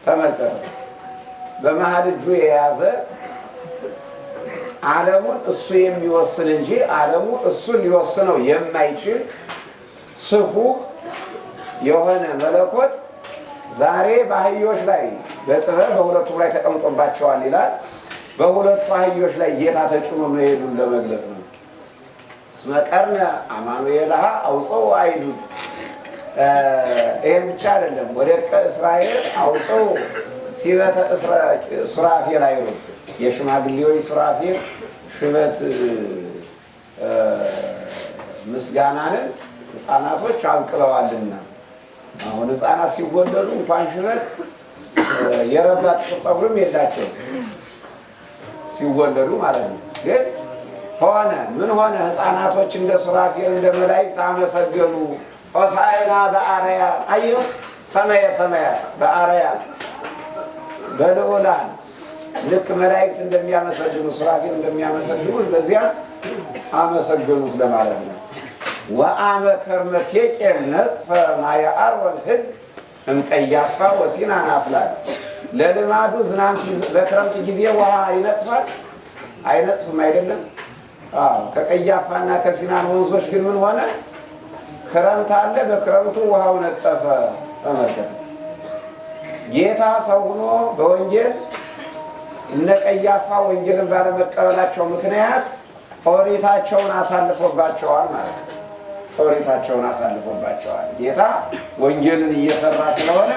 ተመልከተ፣ በመሀል እጁ የያዘ፣ ዓለሙን እሱ የሚወስን እንጂ ዓለሙ እሱን ሊወስነው የማይችል ስፉህ የሆነ መለኮት ዛሬ በአህዮች ላይ በጥበብ በሁለቱም ላይ ተቀምጦባቸዋል ይላል። በሁለቱ አህዮች ላይ ጌታ ተጭኖ መሄዱን ለመግለጥ ነው። እስመ ቀርነ አማኑኤልሃ አውፀው አይዱ። ይህም ብቻ አይደለም። ወደቀ እስራኤል አውፀው ሲበተ ሱራፌል አይሩ፣ የሽማግሌዎች ሱራፌል ሽበት ምስጋናንን ሕፃናቶች አብቅለዋልና። አሁን ሕፃናት ሲወለዱ እንኳን ሽበት የረባ ጥቁር ጠጉርም የላቸው ሲወለዱ ማለት ነው። ግን ሆነ ምን ሆነ? ሕፃናቶች እንደ ሱራፌል እንደ መላእክት አመሰገኑ። ሆሳዕና በአርያም፣ አየሁ ሰማየ ሰማያት በአርያም በልዑላን፣ ልክ መላእክት እንደሚያመሰግኑ፣ ሱራፌል እንደሚያመሰግኑት በዚያ አመሰገኑት ለማለት ነው። ወአመ ከርመ ቴቄል ነጽፈ ማየ አሮን ሕግ እምቀያፋ ወሲናን አፍላል። ለልማዱ ዝናብ በክረምት ጊዜ ውሃ ይነጽፋል አይነጽፍም? አይደለም። አዎ፣ ከቀያፋና ከሲናን ወንዞች ግን ምን ሆነ? ክረምት አለ። በክረምቱ ውሃው ነጠፈ። ተመልከቱ። ጌታ ሰው ሆኖ በወንጌል እነ ቀያፋ ወንጌልን ባለመቀበላቸው ምክንያት ኦሪታቸውን አሳልፎባቸዋል ማለት ነው። ኦሪታቸውን አሳልፎባቸዋል። ጌታ ወንጌልን እየሰራ ስለሆነ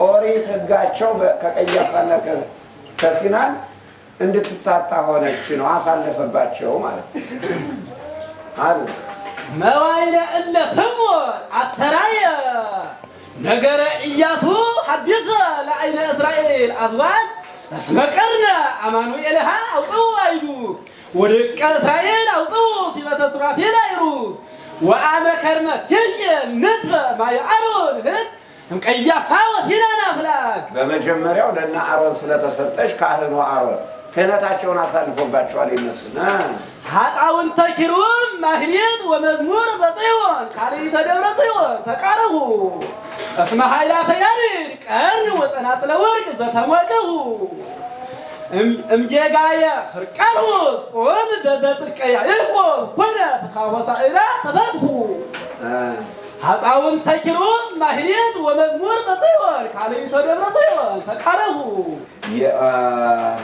ኦሪት ሕጋቸው ከቀያፋና ከሲናን እንድትታጣ ሆነች ነው። አሳለፈባቸው ማለት ነው አሉ። መዋይለ እለ ስምዖን አስተራየ ነገረ ኢያሱ ሐዲሰ ለዓይነ እስራኤል አዝዋል እስመ ቀርነ አማኑኤልሃ አውፅኡ አይዱ ወደቀ እስራኤል አውፅኡ ሲበተ ሱራፌል አይሩ ወአመ ከርመ ቴቄል ንጽፈ ማየ አሮን ሕግ እምቀያፋ ወሲናን አፍላግ። በመጀመሪያው ለእነ አሮን ስለተሰጠች ካህኑ አሮን ክህነታቸውን አሳልፎባቸዋል። ይነሱና ኃጣውንተ ኪሩብ ማህሌት ወመዝሙር በጽዮን ካልኢተ ደብረ ጽዮን ተቃረቡ እስመ ኃይላተ ያሬድ ቀርን ወጸናጽለ ወርቅ ዘተሞቅሁ እምጌጋየ ህርቃኑ ጾም በዘጽድቀ ያዕቆብ ኮነ ፍትሐ ሆሳዕና ተፈትሑ። ኃጣውንተ ኪሩብ ማህሌት ወመዝሙር በጽዮን ካልኢተ ደብረ ጽዮን ተቃረቡ።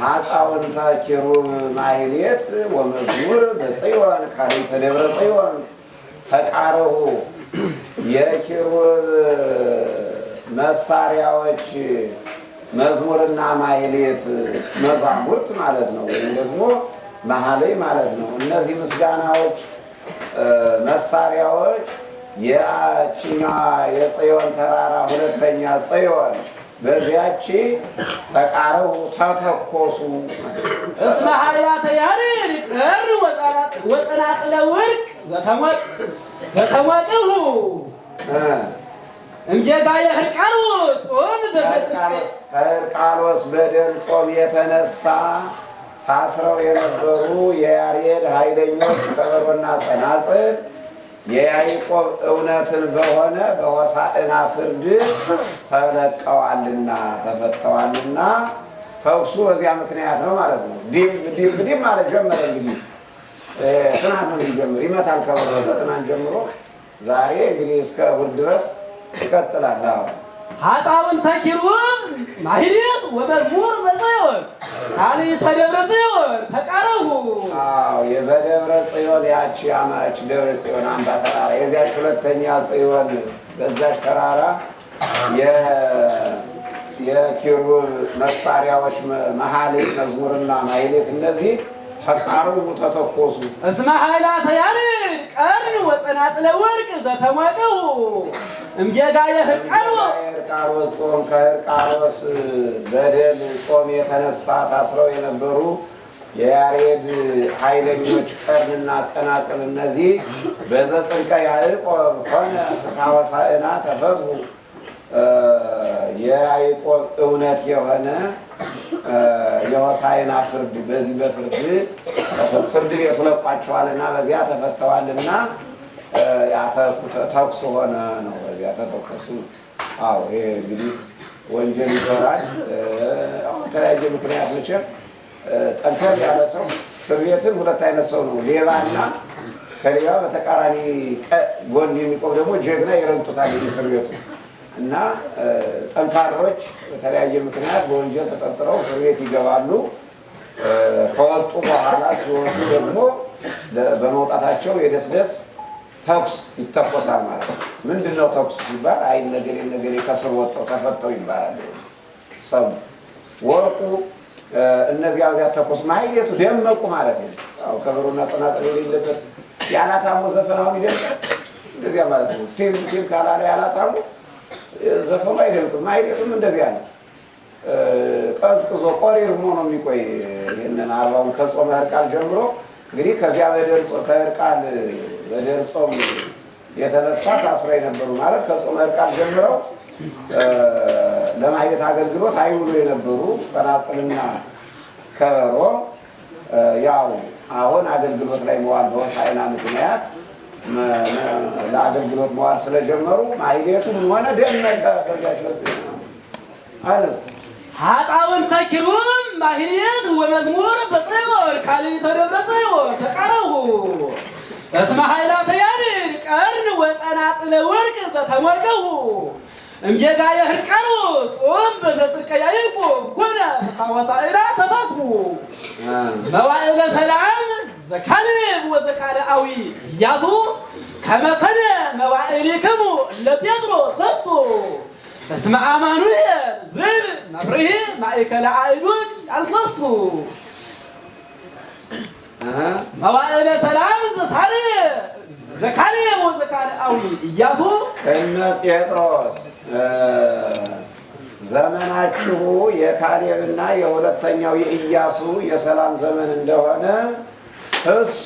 ኃጣውንተ ኪሩብ ማህሌት ወመዝሙር በጽዮን ካልኢተ ደብረ ጽዮን ተቃረቡ። የኪሩብ መሳሪያዎች መዝሙርና ማህሌት፣ መዛሙርት ማለት ነው፣ ወይም ደግሞ መኃልይ ማለት ነው። እነዚህ ምስጋናዎች መሳሪያዎች ያችኛዋ የጽዮን ተራራ ሁለተኛ ጽዮን በዚያች ተቃረቡ፣ ተተኮሱ። እስመ ኃይላተ ያሬድ ቀርን ወጸናጽለ ወርቅ ዘተሞቅሁ እምጌጋየ ህርቃኑ ጾም በዘጽድቀ ከሕርቃሎስ በደል ጾም የተነሳ ታስረው የነበሩ የያሬድ ኃይለኞች ከበሮና ጸናጽል የያዕቆብ እውነትን በሆነ በሆሳዕና ፍርድ ተለቀዋልና ተፈተዋልና ተኩሱ በዚያ ምክንያት ነው ማለት ነው። ዲም ዲም ዲም ማለት ጀመረ። እንግዲህ ትናንት ነው የሚጀምር፣ ይመታል ከበሮ ትናንት ጀምሮ ዛሬ እንግዲህ እስከ እሑድ ድረስ ይቀጥላል። አዎ። ኃጣውንተ ኪሩብ ማህሌት ወመዝሙር በጽዮን ካልኢተ ደብረ ጽዮን ተቃረቡ። አዎ፣ የበደብረ ጽዮን ጽዮን ያቺ አማች ደብረ ጽዮን አምባ ተራራ የዚያች ሁለተኛ ጽዮን በዛች ተራራ የኪሩብ መሳሪያዎች መሐሌት መዝሙርና ማህሌት እነዚህ ተቃርቡ ተተኮሱ። እስመ ኃይላተ ያሬድ ቀርን ወጸናጽለ ወርቅ ዘተሞቅሁ እምጌጋየ ህርቃሮ የሕርቃሮስ ጾም ከሕርቃሮስ በደል ጾም የተነሳ ታስረው የነበሩ የያሬድ ኃይለኞች ቀርንና ጸናጽል እነዚህ በዘጽድቀ ያዕቆብ ኮነ ፍትሐ ሆሳዕና ተፈትሑ። የያዕቆብ እውነት የሆነ የሆሳዕና ፍርድ በዚህ በፍርድ ፍርድ ቤቱ ለቋቸዋልና በዚያ ተፈተዋልና ተኩስ ሆነ ነው። በዚያ ተተኮሱ። አዎ ይሄ እንግዲህ ወንጀል ይሰራል። የተለያየ ምክንያት መቼም ጠንከር ያለ ሰው እስር ቤትም ሁለት አይነት ሰው ነው፣ ሌባና ከሌባ በተቃራኒ ጎን የሚቆም ደግሞ ጀግና ይረግጡታል እስር ቤቱ እና ጠንካሮች በተለያየ ምክንያት በወንጀል ተጠርጥረው እስር ቤት ይገባሉ። ከወጡ በኋላ ሲወጡ ደግሞ በመውጣታቸው የደስደስ ተኩስ ይተኮሳል ማለት ነው። ምንድን ነው ተኩስ ሲባል፣ አይ ነገሬ ነገሬ ከስር ወጥተው ተፈተው ይባላል። ሰሙ ወርቁ እነዚያ በዚያ ተኮስ ማህሌቱ ደመቁ ማለት ነው። አዎ ከበሮና ጸናጽል የሌለበት ያላታሞ ዘፈን አሁን ይደምቃል። እንደዚያ ማለት ነው። ቲም ቲም ካላለ ያላታሞ ዘፈኑ አይደምቅም። ማህሌቱም እንደዚያ ነው። ቀዝቅዞ ቆሪር ሆኖ ነው የሚቆይ። ይህንን 40ውን ከጾመ ሕርቃል ጀምሮ እንግዲህ ከዚያ ከሕርቃል በደል ጾም የተነሳ ታስረው የነበሩ ማለት ከጾመ ሕርቃል ጀምረው ለማህሌት አገልግሎት አይውሉ የነበሩ ጸናጽልና ከበሮ ያው አሁን አገልግሎት ላይ መዋል በሆሳዕና ምክንያት ለአገልግሎት መዋል ስለጀመሩ ማህሌቱ ምን ሆነ? ደመቀ። በዚያች አለ ኃጣውንተ ኪሩብ ማህሌት ወመዝሙር በጽዮን ካልኢተ ደብረ ጽዮን ተቃረቡ እስመ ኃይላተ ያሬድ ቀርን ወጸናጽለ ወርቅ ዘተሞቅሁ እምጌጋየ ህርቃሮ ጾም በዘጽድቀ ያዕቆብ ኮነ ፍትሐ ሆሳዕና ተፈትሑ መዋዕለ ሰላም ዘካልብ ወዘካልአዊ ኢያሱ ከመ ኮነ መዋዕሊክሙ ለጴጥሮስ ፈጹ እስመ አማኑኤል ዝብ መፍርሂ ማእከለ አእዱግ አንሶሱ መዋዕለ ሰላም ዘካልብ ወዘካልአዊ ኢያሱ እነ ጴጥሮስ ዘመናችሁ የካሌብና የሁለተኛው የኢያሱ የሰላም ዘመን እንደሆነ እሱ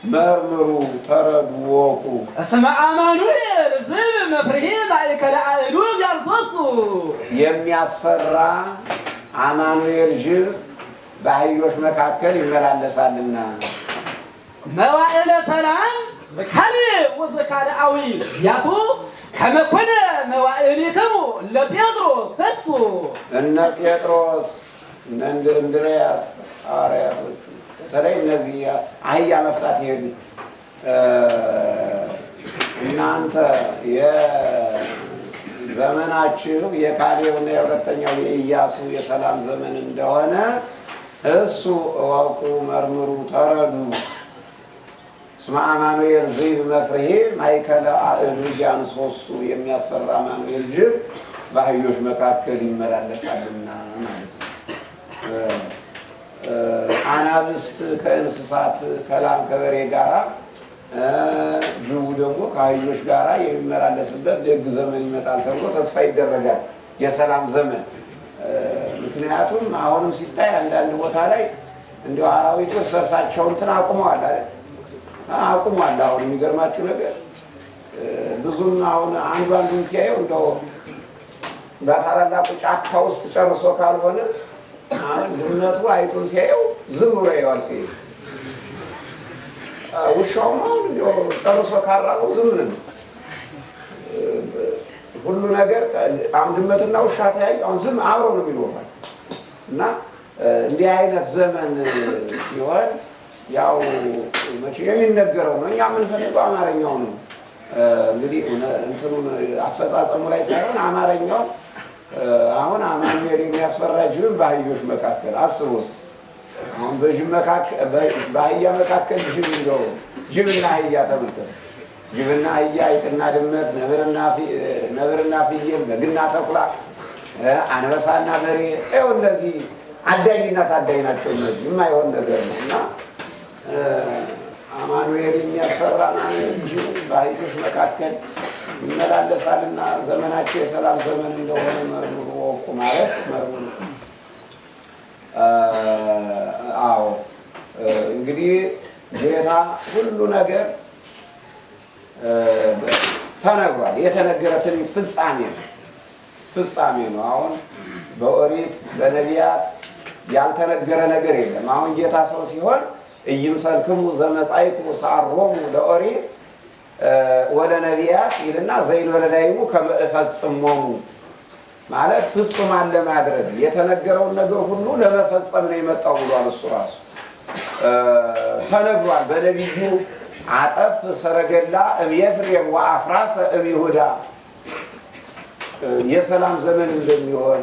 መርምሩ፣ ተረዱ፣ ወቁ። እስመ አማኑኤል ዝብ መፍርሂ ማእከለ አእዱግ አንሶሱ የሚያስፈራ አማኑኤል ጅብ በአህዮች መካከል ይመላለሳልና። መዋዕለ ሰላም ዘካልብ ወዘካልአዊ ኢያሱ ከመ ኮነ መዋዕሊክሙ ለጴጥሮስ ፈጹ እነ ጴጥሮስ እነ እንድርያስ ሐዋርያቶቹ በተለይ እነዚህ አህያ መፍታት ይሄዱ እናንተ የዘመናችሁ የካሌብና የሁለተኛው የኢያሱ የሰላም ዘመን እንደሆነ እሱ እወቁ፣ መርምሩ፣ ተረዱ። እስመ አማኑኤል ዝይብ መፍርሄ ማእከለ አእዱግ አንሶሱ የሚያስፈራ አማኑኤል ጅብ በአህዮች መካከል ይመላለሳልና ማለት ነው። አናብስት ከእንስሳት ከላም ከበሬ ጋራ ጅቡ ደግሞ ከአህዮች ጋራ የሚመላለስበት ደግ ዘመን ይመጣል ተብሎ ተስፋ ይደረጋል። የሰላም ዘመን። ምክንያቱም አሁንም ሲታይ አንዳንድ ቦታ ላይ እንዲያው አራዊቱ እርስ በርሳቸው እንትን አቁመዋል አይደል? አቁሟል። አሁን የሚገርማችሁ ነገር ብዙም አሁን አንዱ አንዱን ሲያየው እንደው በታላላቁ ጫካ ውስጥ ጨርሶ ካልሆነ አሁን ድመቱ አይጡን ሲያየው ዝም ብሎ ያየዋል። ሲሄድ ውሻውም አሁን እንደው ጨርሶ ካራበው ዝም ነው። ሁሉ ነገር አሁን ድመትና ውሻ ተያዩ፣ አሁን ዝም አብረው ነው የሚኖሩት። እና እንዲህ አይነት ዘመን ሲሆን ያው መቼ የሚነገረው ነው። እኛ የምንፈልገው አማርኛው ነው። እንግዲህ እንትኑን አፈጻጸሙ ላይ ሳይሆን አማርኛው አሁን አማኑኤል የሚያስፈራ ጅብን በአህዮች መካከል አስቡ ውስጥ አሁን በጅብ መካከል በአህያ መካከል ጅብ እንደው ጅብና አህያ ተመልከቱ። ጅብና አህያ፣ አይጥና ድመት፣ ነብርና ፍየል፣ በግና ተኩላ፣ አንበሳና በሬ ይኸው እነዚህ አዳኝና ታዳኝ ናቸው። እነዚህ የማይሆን ነገር ነው እና አማኑኤል የሚያስፈራ ጅብ በአህዮች መካከል ይመላለሳልና ዘመናቸው የሰላም ዘመን እንደሆነ መርምሩ ወቁ ማለት መርምሩ። አዎ እንግዲህ ጌታ ሁሉ ነገር ተነግሯል። የተነገረ ትንቢት ፍጻሜ ነው ፍጻሜ ነው። አሁን በኦሪት በነቢያት ያልተነገረ ነገር የለም። አሁን ጌታ ሰው ሲሆን ኢይምሰልክሙ ዘመጻእኩ ሰዓሮሙ ለኦሪት ወለነቢያት ይልና ዘእንበለ ዳይሙ ከመ እፈጽሞሙ ማለት ፍጹማን ለማድረግ የተነገረውን ነገር ሁሉ ለመፈጸም ነው የመጣው ብሏል። እሱ ራሱ ተነግሯል በነቢዩ አጠፍ ሰረገላ እምኤፍሬም ወአፍራሰ እምይሁዳ የሰላም ዘመን እንደሚሆን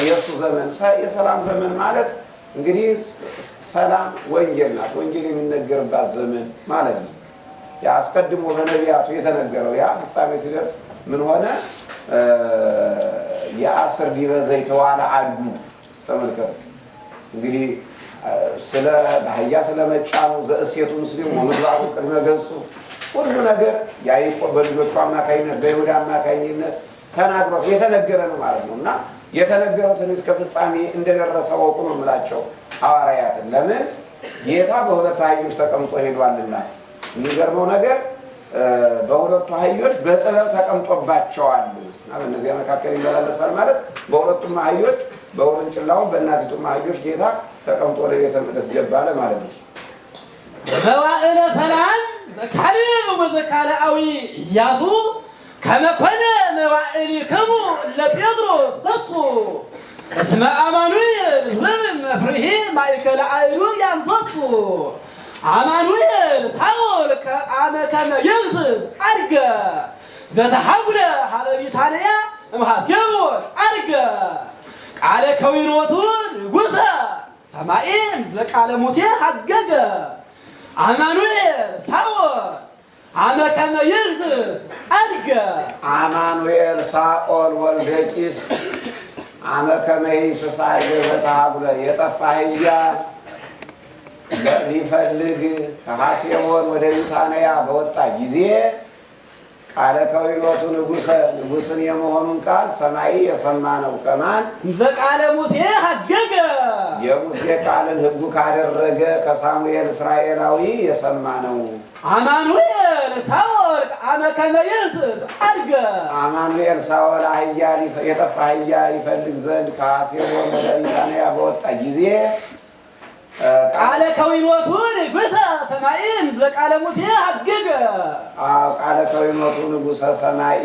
የእሱ ዘመን የሰላም ዘመን ማለት እንግዲህ ሰላም ወንጌል ናት። ወንጌል የሚነገርባት ዘመን ማለት ነው። ያ አስቀድሞ በነቢያቱ የተነገረው ያ ፍጻሜ ሲደርስ ምን ሆነ? የአስር ዲበ ዘይተዋለ አድጉ ተመልከቱ። እንግዲህ ስለ ባህያ ስለመጫኑ ዘእሴቱ ምስሌሙ ወምግባሩ ቅድመ ገጹ ሁሉ ነገር ያዕቆብ በልጆቹ አማካኝነት በይሁዳ አማካኝነት ተናግሮት የተነገረ ነው ማለት ነው። እና የተነገረው ትንቢት ከፍጻሜ እንደደረሰ ወቁ ነው የምላቸው ሐዋርያትን። ለምን ጌታ በሁለት አህዮች ተቀምጦ ሄዷልና። የሚገርመው ነገር በሁለቱ አህዮች በጥበብ ተቀምጦባቸዋል እና በእነዚያ መካከል ይመላለሳል ማለት በሁለቱም አህዮች በውርንጭላውም በእናቲቱም አህዮች ጌታ ተቀምጦ ወደ ቤተ መቅደስ ገባ አለ ማለት ነው። መዋዕለ ሰላም ዘካልብ ወዘካልአዊ ኢያሱ ከመ ኮነ መዋዕሊክሙ ለጴጥሮስ ተሱ እስመ አማኑኤል ዝም መፍርሂ ማእከለ አእዩር ያንሰሱ አማኑኤል ሳኦል አመ ከመ ይብስስ አድገ ዘተሐጉለ ሀበ ቢታንያ እምሐሴቦን አድገ ቃለ ከዊኖቱ ንጉሠ ሰማይን ዘቃለ ሙሴ ሀገገ አማኑኤል ሳኦል አመ ከመ ይብስስ አድገ አማኑኤል ሳኦል ወልደ ቂስ አመ ከመ ይስስ አድገ ዘተሐጉለ የጠፋ አህያ ሊፈልግ ከሐሴቦን ወደ ቢታንያ በወጣ ጊዜ ቃለ ከዊኖቱ ንጉሠ ንጉሥን የመሆኑን ቃል ሰማይ የሰማ ነው። ከማን ዘቃለ ሙሴ ሀገገ የሙሴ ቃልን ሕጉ ካደረገ ከሳሙኤል እስራኤላዊ የሰማ ነው። አማኑኤል ሳኦል አመ ከመ ይስስ አድገ አማኑኤል ሳኦል አህያ የጠፋ አህያ ይፈልግ ዘንድ ከሐሴቦን ወደ ቢታንያ በወጣ ጊዜ ቃለ ከዊኖቱ ንጉሠ ሰማይን ዘቃለ ሙሴ ሀገገ ቃለ ከዊኖቱ ንጉሠ ሰማይ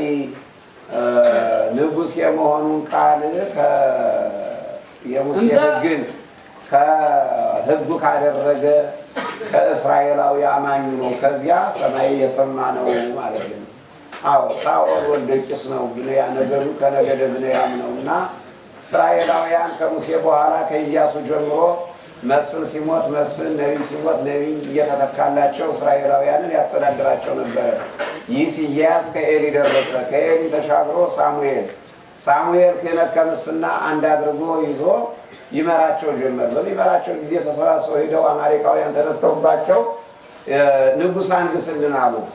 ንጉሥ የመሆኑን ቃል የሙሴ ሕግን ከሕጉ ካደረገ ከእስራኤላዊ አማኙ ነው። ከዚያ ሰማይ የሰማ ነው ማለት ነው። አዎ ሳኦል ወልደ ቂስ ነው። ብንያ ነገዱ ከነገደ ብንያም ነው እና እስራኤላውያን ከሙሴ በኋላ ከኢያሱ ጀምሮ መስፍን ሲሞት መስፍን፣ ነቢይ ሲሞት ነቢይ እየተተካላቸው እስራኤላውያንን ያስተዳድራቸው ነበረ። ይህ ሲያያዝ ከኤሊ ደረሰ። ከኤሊ ተሻግሮ ሳሙኤል ሳሙኤል ክህነት ከምስፍና አንድ አድርጎ ይዞ ይመራቸው ጀመር። በሚመራቸው ጊዜ ተሰባስበው ሄደው አማሌቃውያን ተነስተውባቸው ንጉሥ አንግስልን አሉት።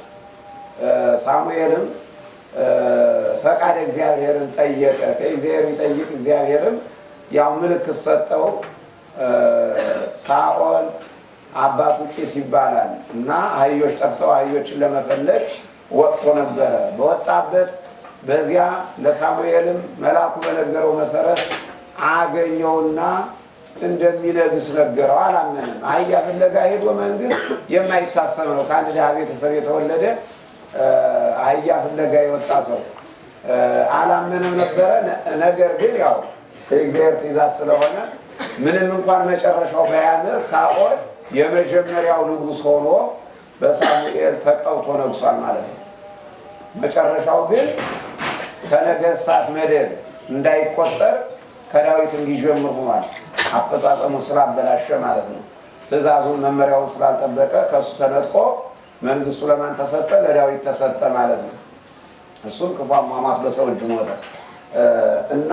ሳሙኤልም ፈቃደ እግዚአብሔርን ጠየቀ። ከእግዚአብሔር ቢጠይቅ እግዚአብሔርም ያው ምልክት ሰጠው። ሳኦል አባቱ ቂስ ይባላል እና አህዮች ጠፍተው አህዮችን ለመፈለግ ወጥቶ ነበረ። በወጣበት በዚያ ለሳሙኤልም መልአኩ በነገረው መሰረት አገኘውና እንደሚነግስ ነገረው። አላመንም። አህያ ፍለጋ ሄዶ መንግስት የማይታሰብ ነው። ከአንድ ድሃ ቤተሰብ የተወለደ አህያ ፍለጋ የወጣ ሰው አላመንም ነበረ። ነገር ግን ያው የእግዚአብሔር ትእዛዝ ስለሆነ ምንም እንኳን መጨረሻው ባያምር ሳኦል የመጀመሪያው ንጉሥ ሆኖ በሳሙኤል ተቀብቶ ነግሷል ማለት ነው። መጨረሻው ግን ከነገስታት መደብ እንዳይቆጠር ከዳዊት እንዲጀምር ሆኗል። አፈጻጸሙ ስላበላሸ ማለት ነው። ትእዛዙን መመሪያውን ስላልጠበቀ ከእሱ ተነጥቆ መንግስቱ ለማን ተሰጠ? ለዳዊት ተሰጠ ማለት ነው። እሱም ክፉ አሟሟት በሰው እጅ ሞተ እና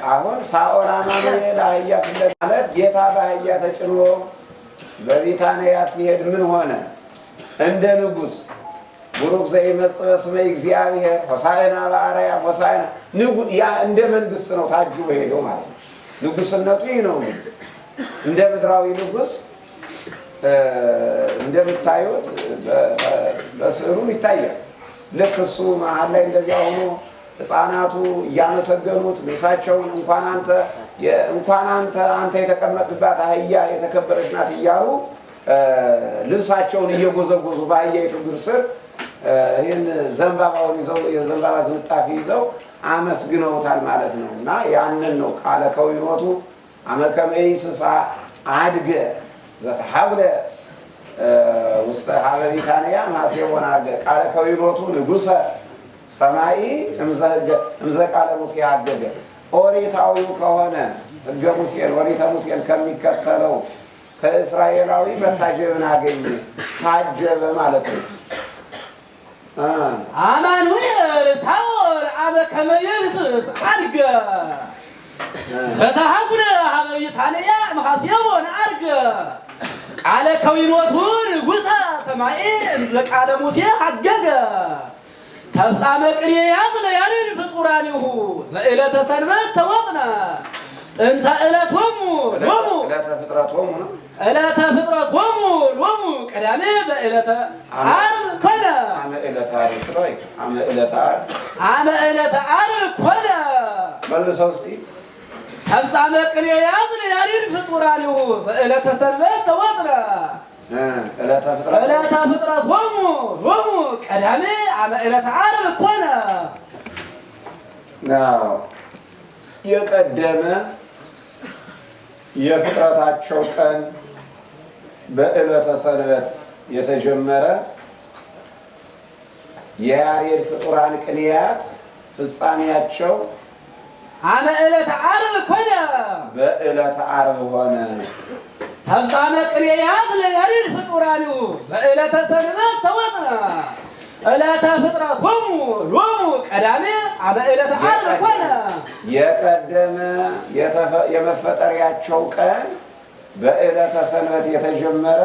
አሁን ሳኦል አማኑኤል አህያ ፍለጋ ማለት ጌታ በአህያ ተጭኖ በቢታንያ ሲሄድ ምን ሆነ? እንደ ንጉሥ ቡሩክ ዘይመጽእ በስመ እግዚአብሔር ሆሳዕና በአርያም ሆሳዕና፣ ያ እንደ መንግስት ነው ታጅቦ ሄደው ማለት ነው። ንጉስነቱ ይህ ነው። እንደ ምድራዊ ንጉስ እንደምታዩት በስዕሉ ይታያል። ልክ እሱ መሀል ላይ እንደዚያ ሆኖ ሕፃናቱ እያመሰገኑት ልብሳቸውን እንኳን አንተ አንተ የተቀመጥክባት አህያ የተከበረች ናት እያሉ ልብሳቸውን እየጎዘጎዙ በአህያይቱ እግር ስር ይህን ዘንባባውን ይዘው፣ የዘንባባ ዝንጣፊ ይዘው አመስግነውታል ማለት ነው። እና ያንን ነው ቃለ ከዊኖቱ አመ ከመ ይስሳ አድገ ዘተሐብለ ውስተ ሀበ ቢታንያ ማሴቦን አድገ ቃለ ከዊኖቱ ንጉሰ ሰማይ እምዘ ቃለ ሙሴ አገገ። ኦሪታዊው ከሆነ ሕገ ሙሴን፣ ኦሪተ ሙሴን ከሚከተለው ከእስራኤላዊ መታጀብን አገኘ፣ ታጀበ ማለት ነው። አማኑኤል ሳኦል አመ ከመ ይብስስ አድገ ዘተሐጉለ ሀበ ቢታንያ እምሐሴቦን አድገ ቃለ ከዊኖቱ ንጉሠ ሰማይ እምዘ ቃለ ሙሴ ሀገገ ተፍጻመ ቅኔያት ለያሬድ ፍጡራኒሁ ዘዕለተ ሰንበት ተወጥነ ጥንተ ዕለቶሙ ሎሙ። ዕለተ ፍጥረቶሙ ነው። ዕለተ ፍጥረቶሙ ሎሙ ቀዳሜ በዕለተ ዓርብ ኮነ። አመ ዕለተ ዓርብ ትለው አይቀር። አመ ዕለተ ዓርብ። አመ ዕለተ ዓርብ ኮነ። መልሰው እስቲ። ተፍጻመ ቅኔያት ለያሬድ ፍጡራኒሁ ዘዕለተ ሰንበት ተወጥነ ዕለተ ፍጥረት ዕለተ ፍጥረቶሙ ሎሙ ቀዳሜ አመ ዕለተ ዓርብ ኮነ። አዎ፣ የቀደመ የፍጥረታቸው ቀን በዕለተ ሰንበት የተጀመረ የያሬድ ፍጡራን ቅኔያት ፍጻሜያቸው አመ ዕለተ ዓርብ ኮነ። በዕለተ ዓርብ ሆነ። ተፍጻመ ቅኔያት ለያሬድ ፍጡራኒሁ ዘዕለተ ሰንበት ተወጥነ ዕለተ ፍጥረቶሙ ሎሙ ቀዳሜ አመ ዕለተ ዓርብ ኮነ። የቀደመ የመፈጠሪያቸው ቀን በዕለተ ሰንበት የተጀመረ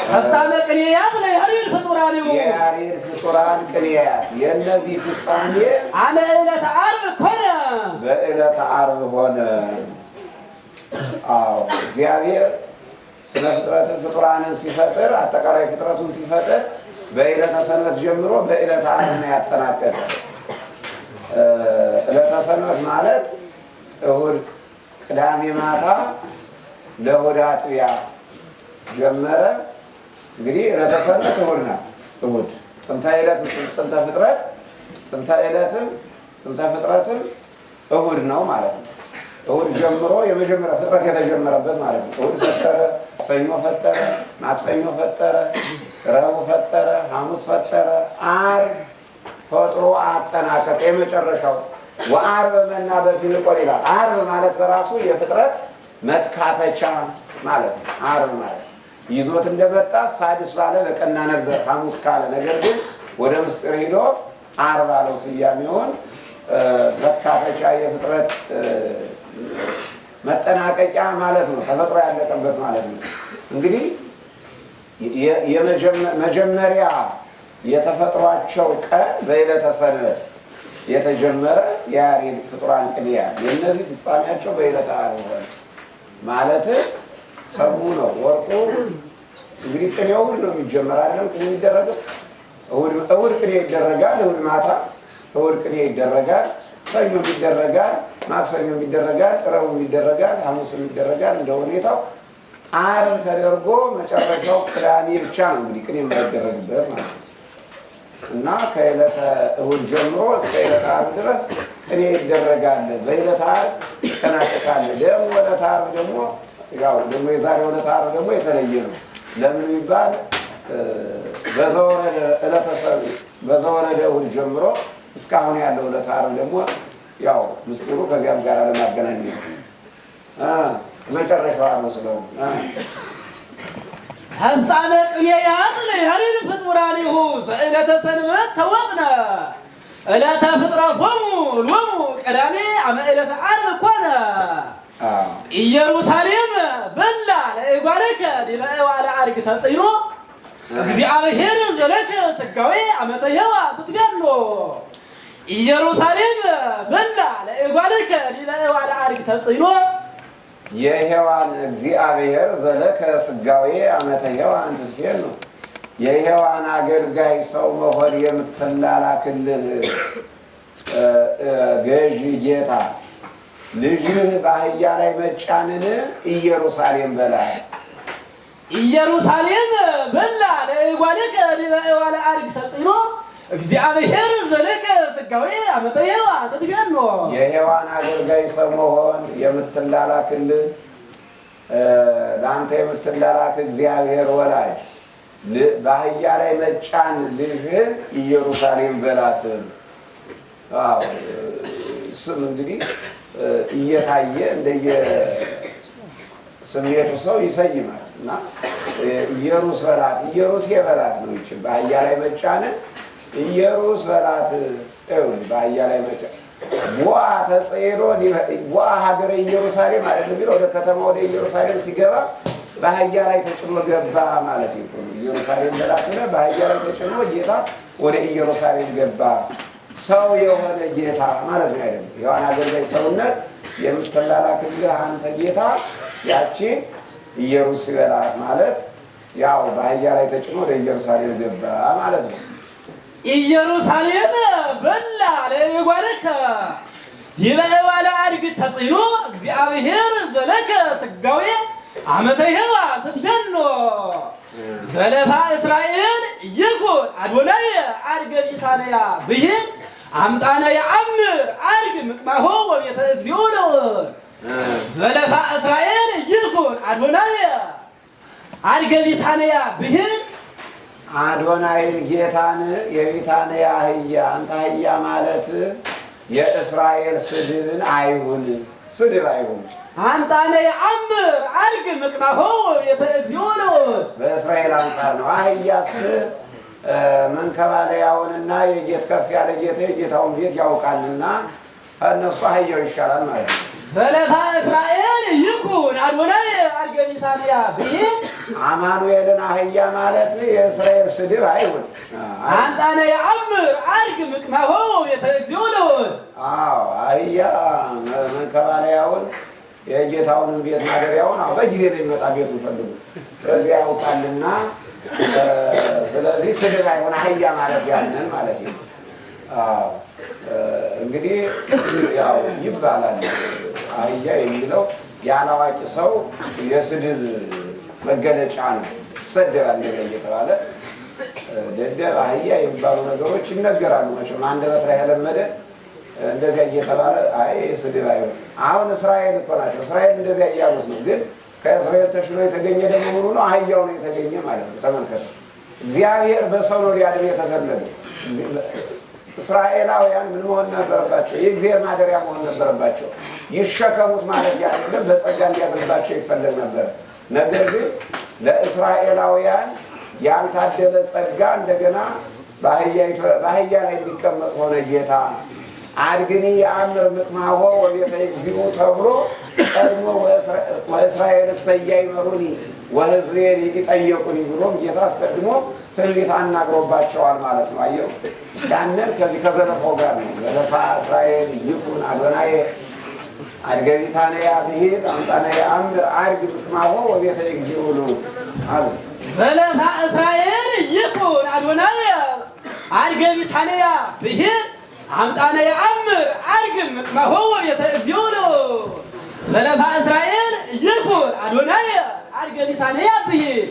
ተፍጻመ ቅኔያት ለያሬድ ፍጡራኒሁ የያሬድ ፍጡራን ቅኔያት የእነዚህ ፍጻሜ አመ ዕለተ ዓርብ ኮነ። በዕለተ ዓርብ ሆነ። አዎ፣ እግዚአብሔር ስነ ፍጥረትን፣ ፍጡራንን ሲፈጥር፣ አጠቃላይ ፍጥረቱን ሲፈጥር በዕለተ ሰንበት ጀምሮ በዕለተ ዓርብ ነው ያጠናቀቀ። ዕለተ ሰንበት ማለት እሁድ፣ ቅዳሜ ማታ ለእሁድ አጥቢያ ጀመረ። እንግዲህ ዕለተ ሰንበት እሁድ ናት። እሁድ ጥንተ ዕለት፣ ጥንተ ፍጥረት፣ ጥንተ ዕለትም ጥንተ ፍጥረትም እሁድ ነው ማለት ነው። እሁድ ጀምሮ የመጀመሪያ ፍጥረት የተጀመረበት ማለት ነው። እሁድ ፈጠረ፣ ሰኞ ፈጠረ፣ ማክሰኞ ፈጠረ፣ ረቡዕ ፈጠረ፣ ሐሙስ ፈጠረ፣ ዓርብ ፈጥሮ አጠናቀቀ። የመጨረሻው ወዓርበ መና በፊልቆን ይላል። ዓርብ ማለት በራሱ የፍጥረት መካተቻ ማለት ነው። ዓርብ ማለት ይዞት እንደመጣ ሳድስ ባለ በቀና ነበር ሐሙስ ካለ፣ ነገር ግን ወደ ምስጢር ሂዶ ዓርብ አለው ስያሜውን። መካተቻ፣ የፍጥረት መጠናቀቂያ ማለት ነው። ተፈጥሮ ያለቀበት ማለት ነው። እንግዲህ መጀመሪያ የተፈጥሯቸው ቀን በዕለተ ሰንበት የተጀመረ የያሬድ ፍጡራን ቅኔያት የእነዚህ ፍጻሜያቸው በዕለተ ዓርብ ሆነ። ማለት ሰሙ ነው ወርቁ። እንግዲህ ቅኔው እሑድ ነው የሚጀመር፣ አይደለም ቅኔ የሚደረገው እሑድ ቅኔ ይደረጋል። እሑድ ማታ እሑድ ቅኔ ይደረጋል። ሰኞም ይደረጋል፣ ማክሰኞም ይደረጋል፣ ረቡዕም ይደረጋል፣ ሐሙስም ይደረጋል። እንደ ሁኔታው ዓርብ ተደርጎ መጨረሻው ቅዳሜ ብቻ ነው እንግዲህ ቅኔ የማይደረግበት ማለት ነው። እና ከዕለተ እሑድ ጀምሮ እስከ ዕለተ ዓርብ ድረስ ቅኔ ይደረጋል። በዕለተ ዓርብ ይጠናቀቃል። ደግሞ ዕለተ ዓርብ ደግሞ ያው ደግሞ የዛሬው ዕለተ ዓርብ ደግሞ የተለየ ነው። ለምን የሚባል በዘወረደ ዕለተ ሰንበት፣ በዘወረደ እሑድ ጀምሮ እስካሁን ያለው ዕለተ ዓርብ ደግሞ ያው ምስጢሩ ከዚያም ጋር ለማገናኘት መጨረሻዋ ነው ስለሆነ ህንፃነ ቅኔ ያጥነ ያሬድ ፍጡራኒሁ ዘዕለተ ሰንበት ተወጥነ ዕለተ ፍጥረቶሙ ሎሙ ቀዳሜ አመ ዕለተ ዓርብ ኮነ። ኢየሩሳሌም በላ ለእጓለከ ዲበ እዋለ አርግ ተጽዕኖ እግዚአብሔር ዘለከ ሥጋዌ አመተ ሔዋ ትትገሎ። ኢየሩሳሌም በላ ለእጓለከ ዲበ እዋለ አርግ ተጽዕኖ የሔዋን እግዚአብሔር ዘለከ ሥጋዌ አመተ ሔዋን ትትፌኑ የሔዋን አገልጋይ ሰው መሆን የምትላላክልህ ገዢ ጌታ ልጅህ በአህያ ላይ መጫንን ኢየሩሳሌም በላት። ኢየሩሳሌም በላ ለእጓለከ ዲበ እዋለ አርግ ተጽዕኖ እግዚአብሔር ዘለከ ሥጋዌ አመተ ሔዋን ትትገኖ የሔዋን አገልጋይ ሰው መሆን የምትላላክልህ ለአንተ የምትላላክ እግዚአብሔር ወላጅ በአህያ ላይ መጫን ልጅህን ኢየሩሳሌም በላት። አዎ ስም እንግዲህ እየታየ እንደየ ስሜቱ ሰው ይሰይማል እና ኢየሩስ በላት፣ ኢየሩሴ በላት ነው። ይችል በአህያ ላይ መጫንን ኢየሩስ በላት። ይኸውልህ በአህያ ላይ መጫን ቦአ ተጽዕኖ ቦአ ሀገረ ኢየሩሳሌም አይደለም የሚለው፣ ወደ ከተማ ወደ ኢየሩሳሌም ሲገባ በአህያ ላይ ተጭኖ ገባ ማለት ነው። ኢየሩሳሌም በላት ብለህ በአህያ ላይ ተጭኖ ጌታ ወደ ኢየሩሳሌም ገባ። ሰው የሆነ ጌታ ማለት ነው። አይደለም የሔዋን አገልጋይ ሰውነት የምትላላክልህ አንተ ጌታ ያቺ ኢየሩስ በላት ማለት ያው በአህያ ላይ ተጭኖ ወደ ኢየሩሳሌም ገባ ማለት ነው። ኢየሩሳሌም በላ ለእጓለከ ዲበ እዋለ አርግ ተጽዕኖ እግዚአብሔር ዘለከ ሥጋዌ አመተ ሔዋን ትትገኖ ዘለፋ እስራኤል ይኩን አዶናይ አርገ ቢታንያ ብሂል አምጣነ የአምር አርግ ምቅማሆ ወቤተ እግዚኦ ለወር። ዘለፋ እስራኤል ይኩን አዶናይ አርገ ቢታንያ ብሂል አዶናይን ጌታን የቢታንያ አህያ አንተ አህያ ማለት የእስራኤል ስድብን አይሁን፣ ስድብ አይሁን። አምጣነ የአምር አርግ ምቅማሆ ወቤተ እግዚኦ ለወር በእስራኤል አንጻር ነው። አህያስ መንከባለያውንና የጌት ከፍ ያለ ጌታ የጌታውን ቤት ያውቃልና ከእነሱ አህያው ይሻላል ማለት ነው። ዘለፋ እስራኤል ይኩን አዶናይ አርገ ቢታንያ ብሂል አማኑኤልን አህያ ማለት የእስራኤል ስድብ አይሁን። አምጣነ የአምር አርግ ምቅማሆ ወቤተ እግዚኦ ለወር አዎ አህያ መንከባለያውን የጌታውንም ቤት ማደሪያውን አዎ በጊዜ ነው የሚመጣ ቤቱን ፈልጉ ስለዚህ ያውቃልና ስለዚህ ስድብ አይሆን አህያ ማለት ያንን ማለት ነው። አዎ እንግዲህ ያው ይባላል አህያ የሚለው ያላዋቂ ሰው የስድብ መገለጫ ነው። ይሰደባል እንደዚያ እየተባለ ደደብ አህያ የሚባሉ ነገሮች ይነገራሉ። መቼም አንደበት ላይ ያለመደ እንደዚያ እየተባለ አይ ስድብ አይሆን። አሁን እስራኤል እኮ ናቸው። እስራኤል እንደዚያ እያሉት ነው። ግን ከእስራኤል ተሽሎ የተገኘ ደግሞ ምኑ ነው? አህያው ነው የተገኘ ማለት ነው። ተመልከቱ፣ እግዚአብሔር በሰው ነው ሊያድር የተፈለገ። እስራኤላውያን ምን መሆን ነበረባቸው? የእግዚአብሔር ማደሪያ መሆን ነበረባቸው። ይሸከሙት ማለት አይደለም፣ በጸጋ እንዲያድርባቸው ይፈለግ ነበር። ነገር ግን ለእስራኤላውያን ያልታደለ ጸጋ እንደገና በአህያ ላይ እንዲቀመጥ ሆነ ጌታ። አድግኒ የአምር ምቅማሆ ወቤተ እግዚኡ ተብሎ ቀድሞ ወእስራኤል እሰያይመሩኒ ወሕዝቤን ይጠየቁኒ ብሎም ጌታ አስቀድሞ ትንቢት አናግሮባቸዋል ማለት ነው። አየው ያንን ከዚህ ከዘለፋው ጋር ነው። ዘለፋ እስራኤል ይኩን አዶናዬ አድገ ቢታንያ ብሂል አምጣነ የአምር አድግ ምቅማሆ ወቤተ እግዚኡ አሉ። ዘለፋ እስራኤል ይኩን አዶናይ አድገ ቢታንያ ብሂል አምጣነ የአምር አድግ ምቅማሆ ወቤተ እግዚኦ ዘለፋ እስራኤል ይኩን አዶናይ አድገ ቢታንያ ብሂል።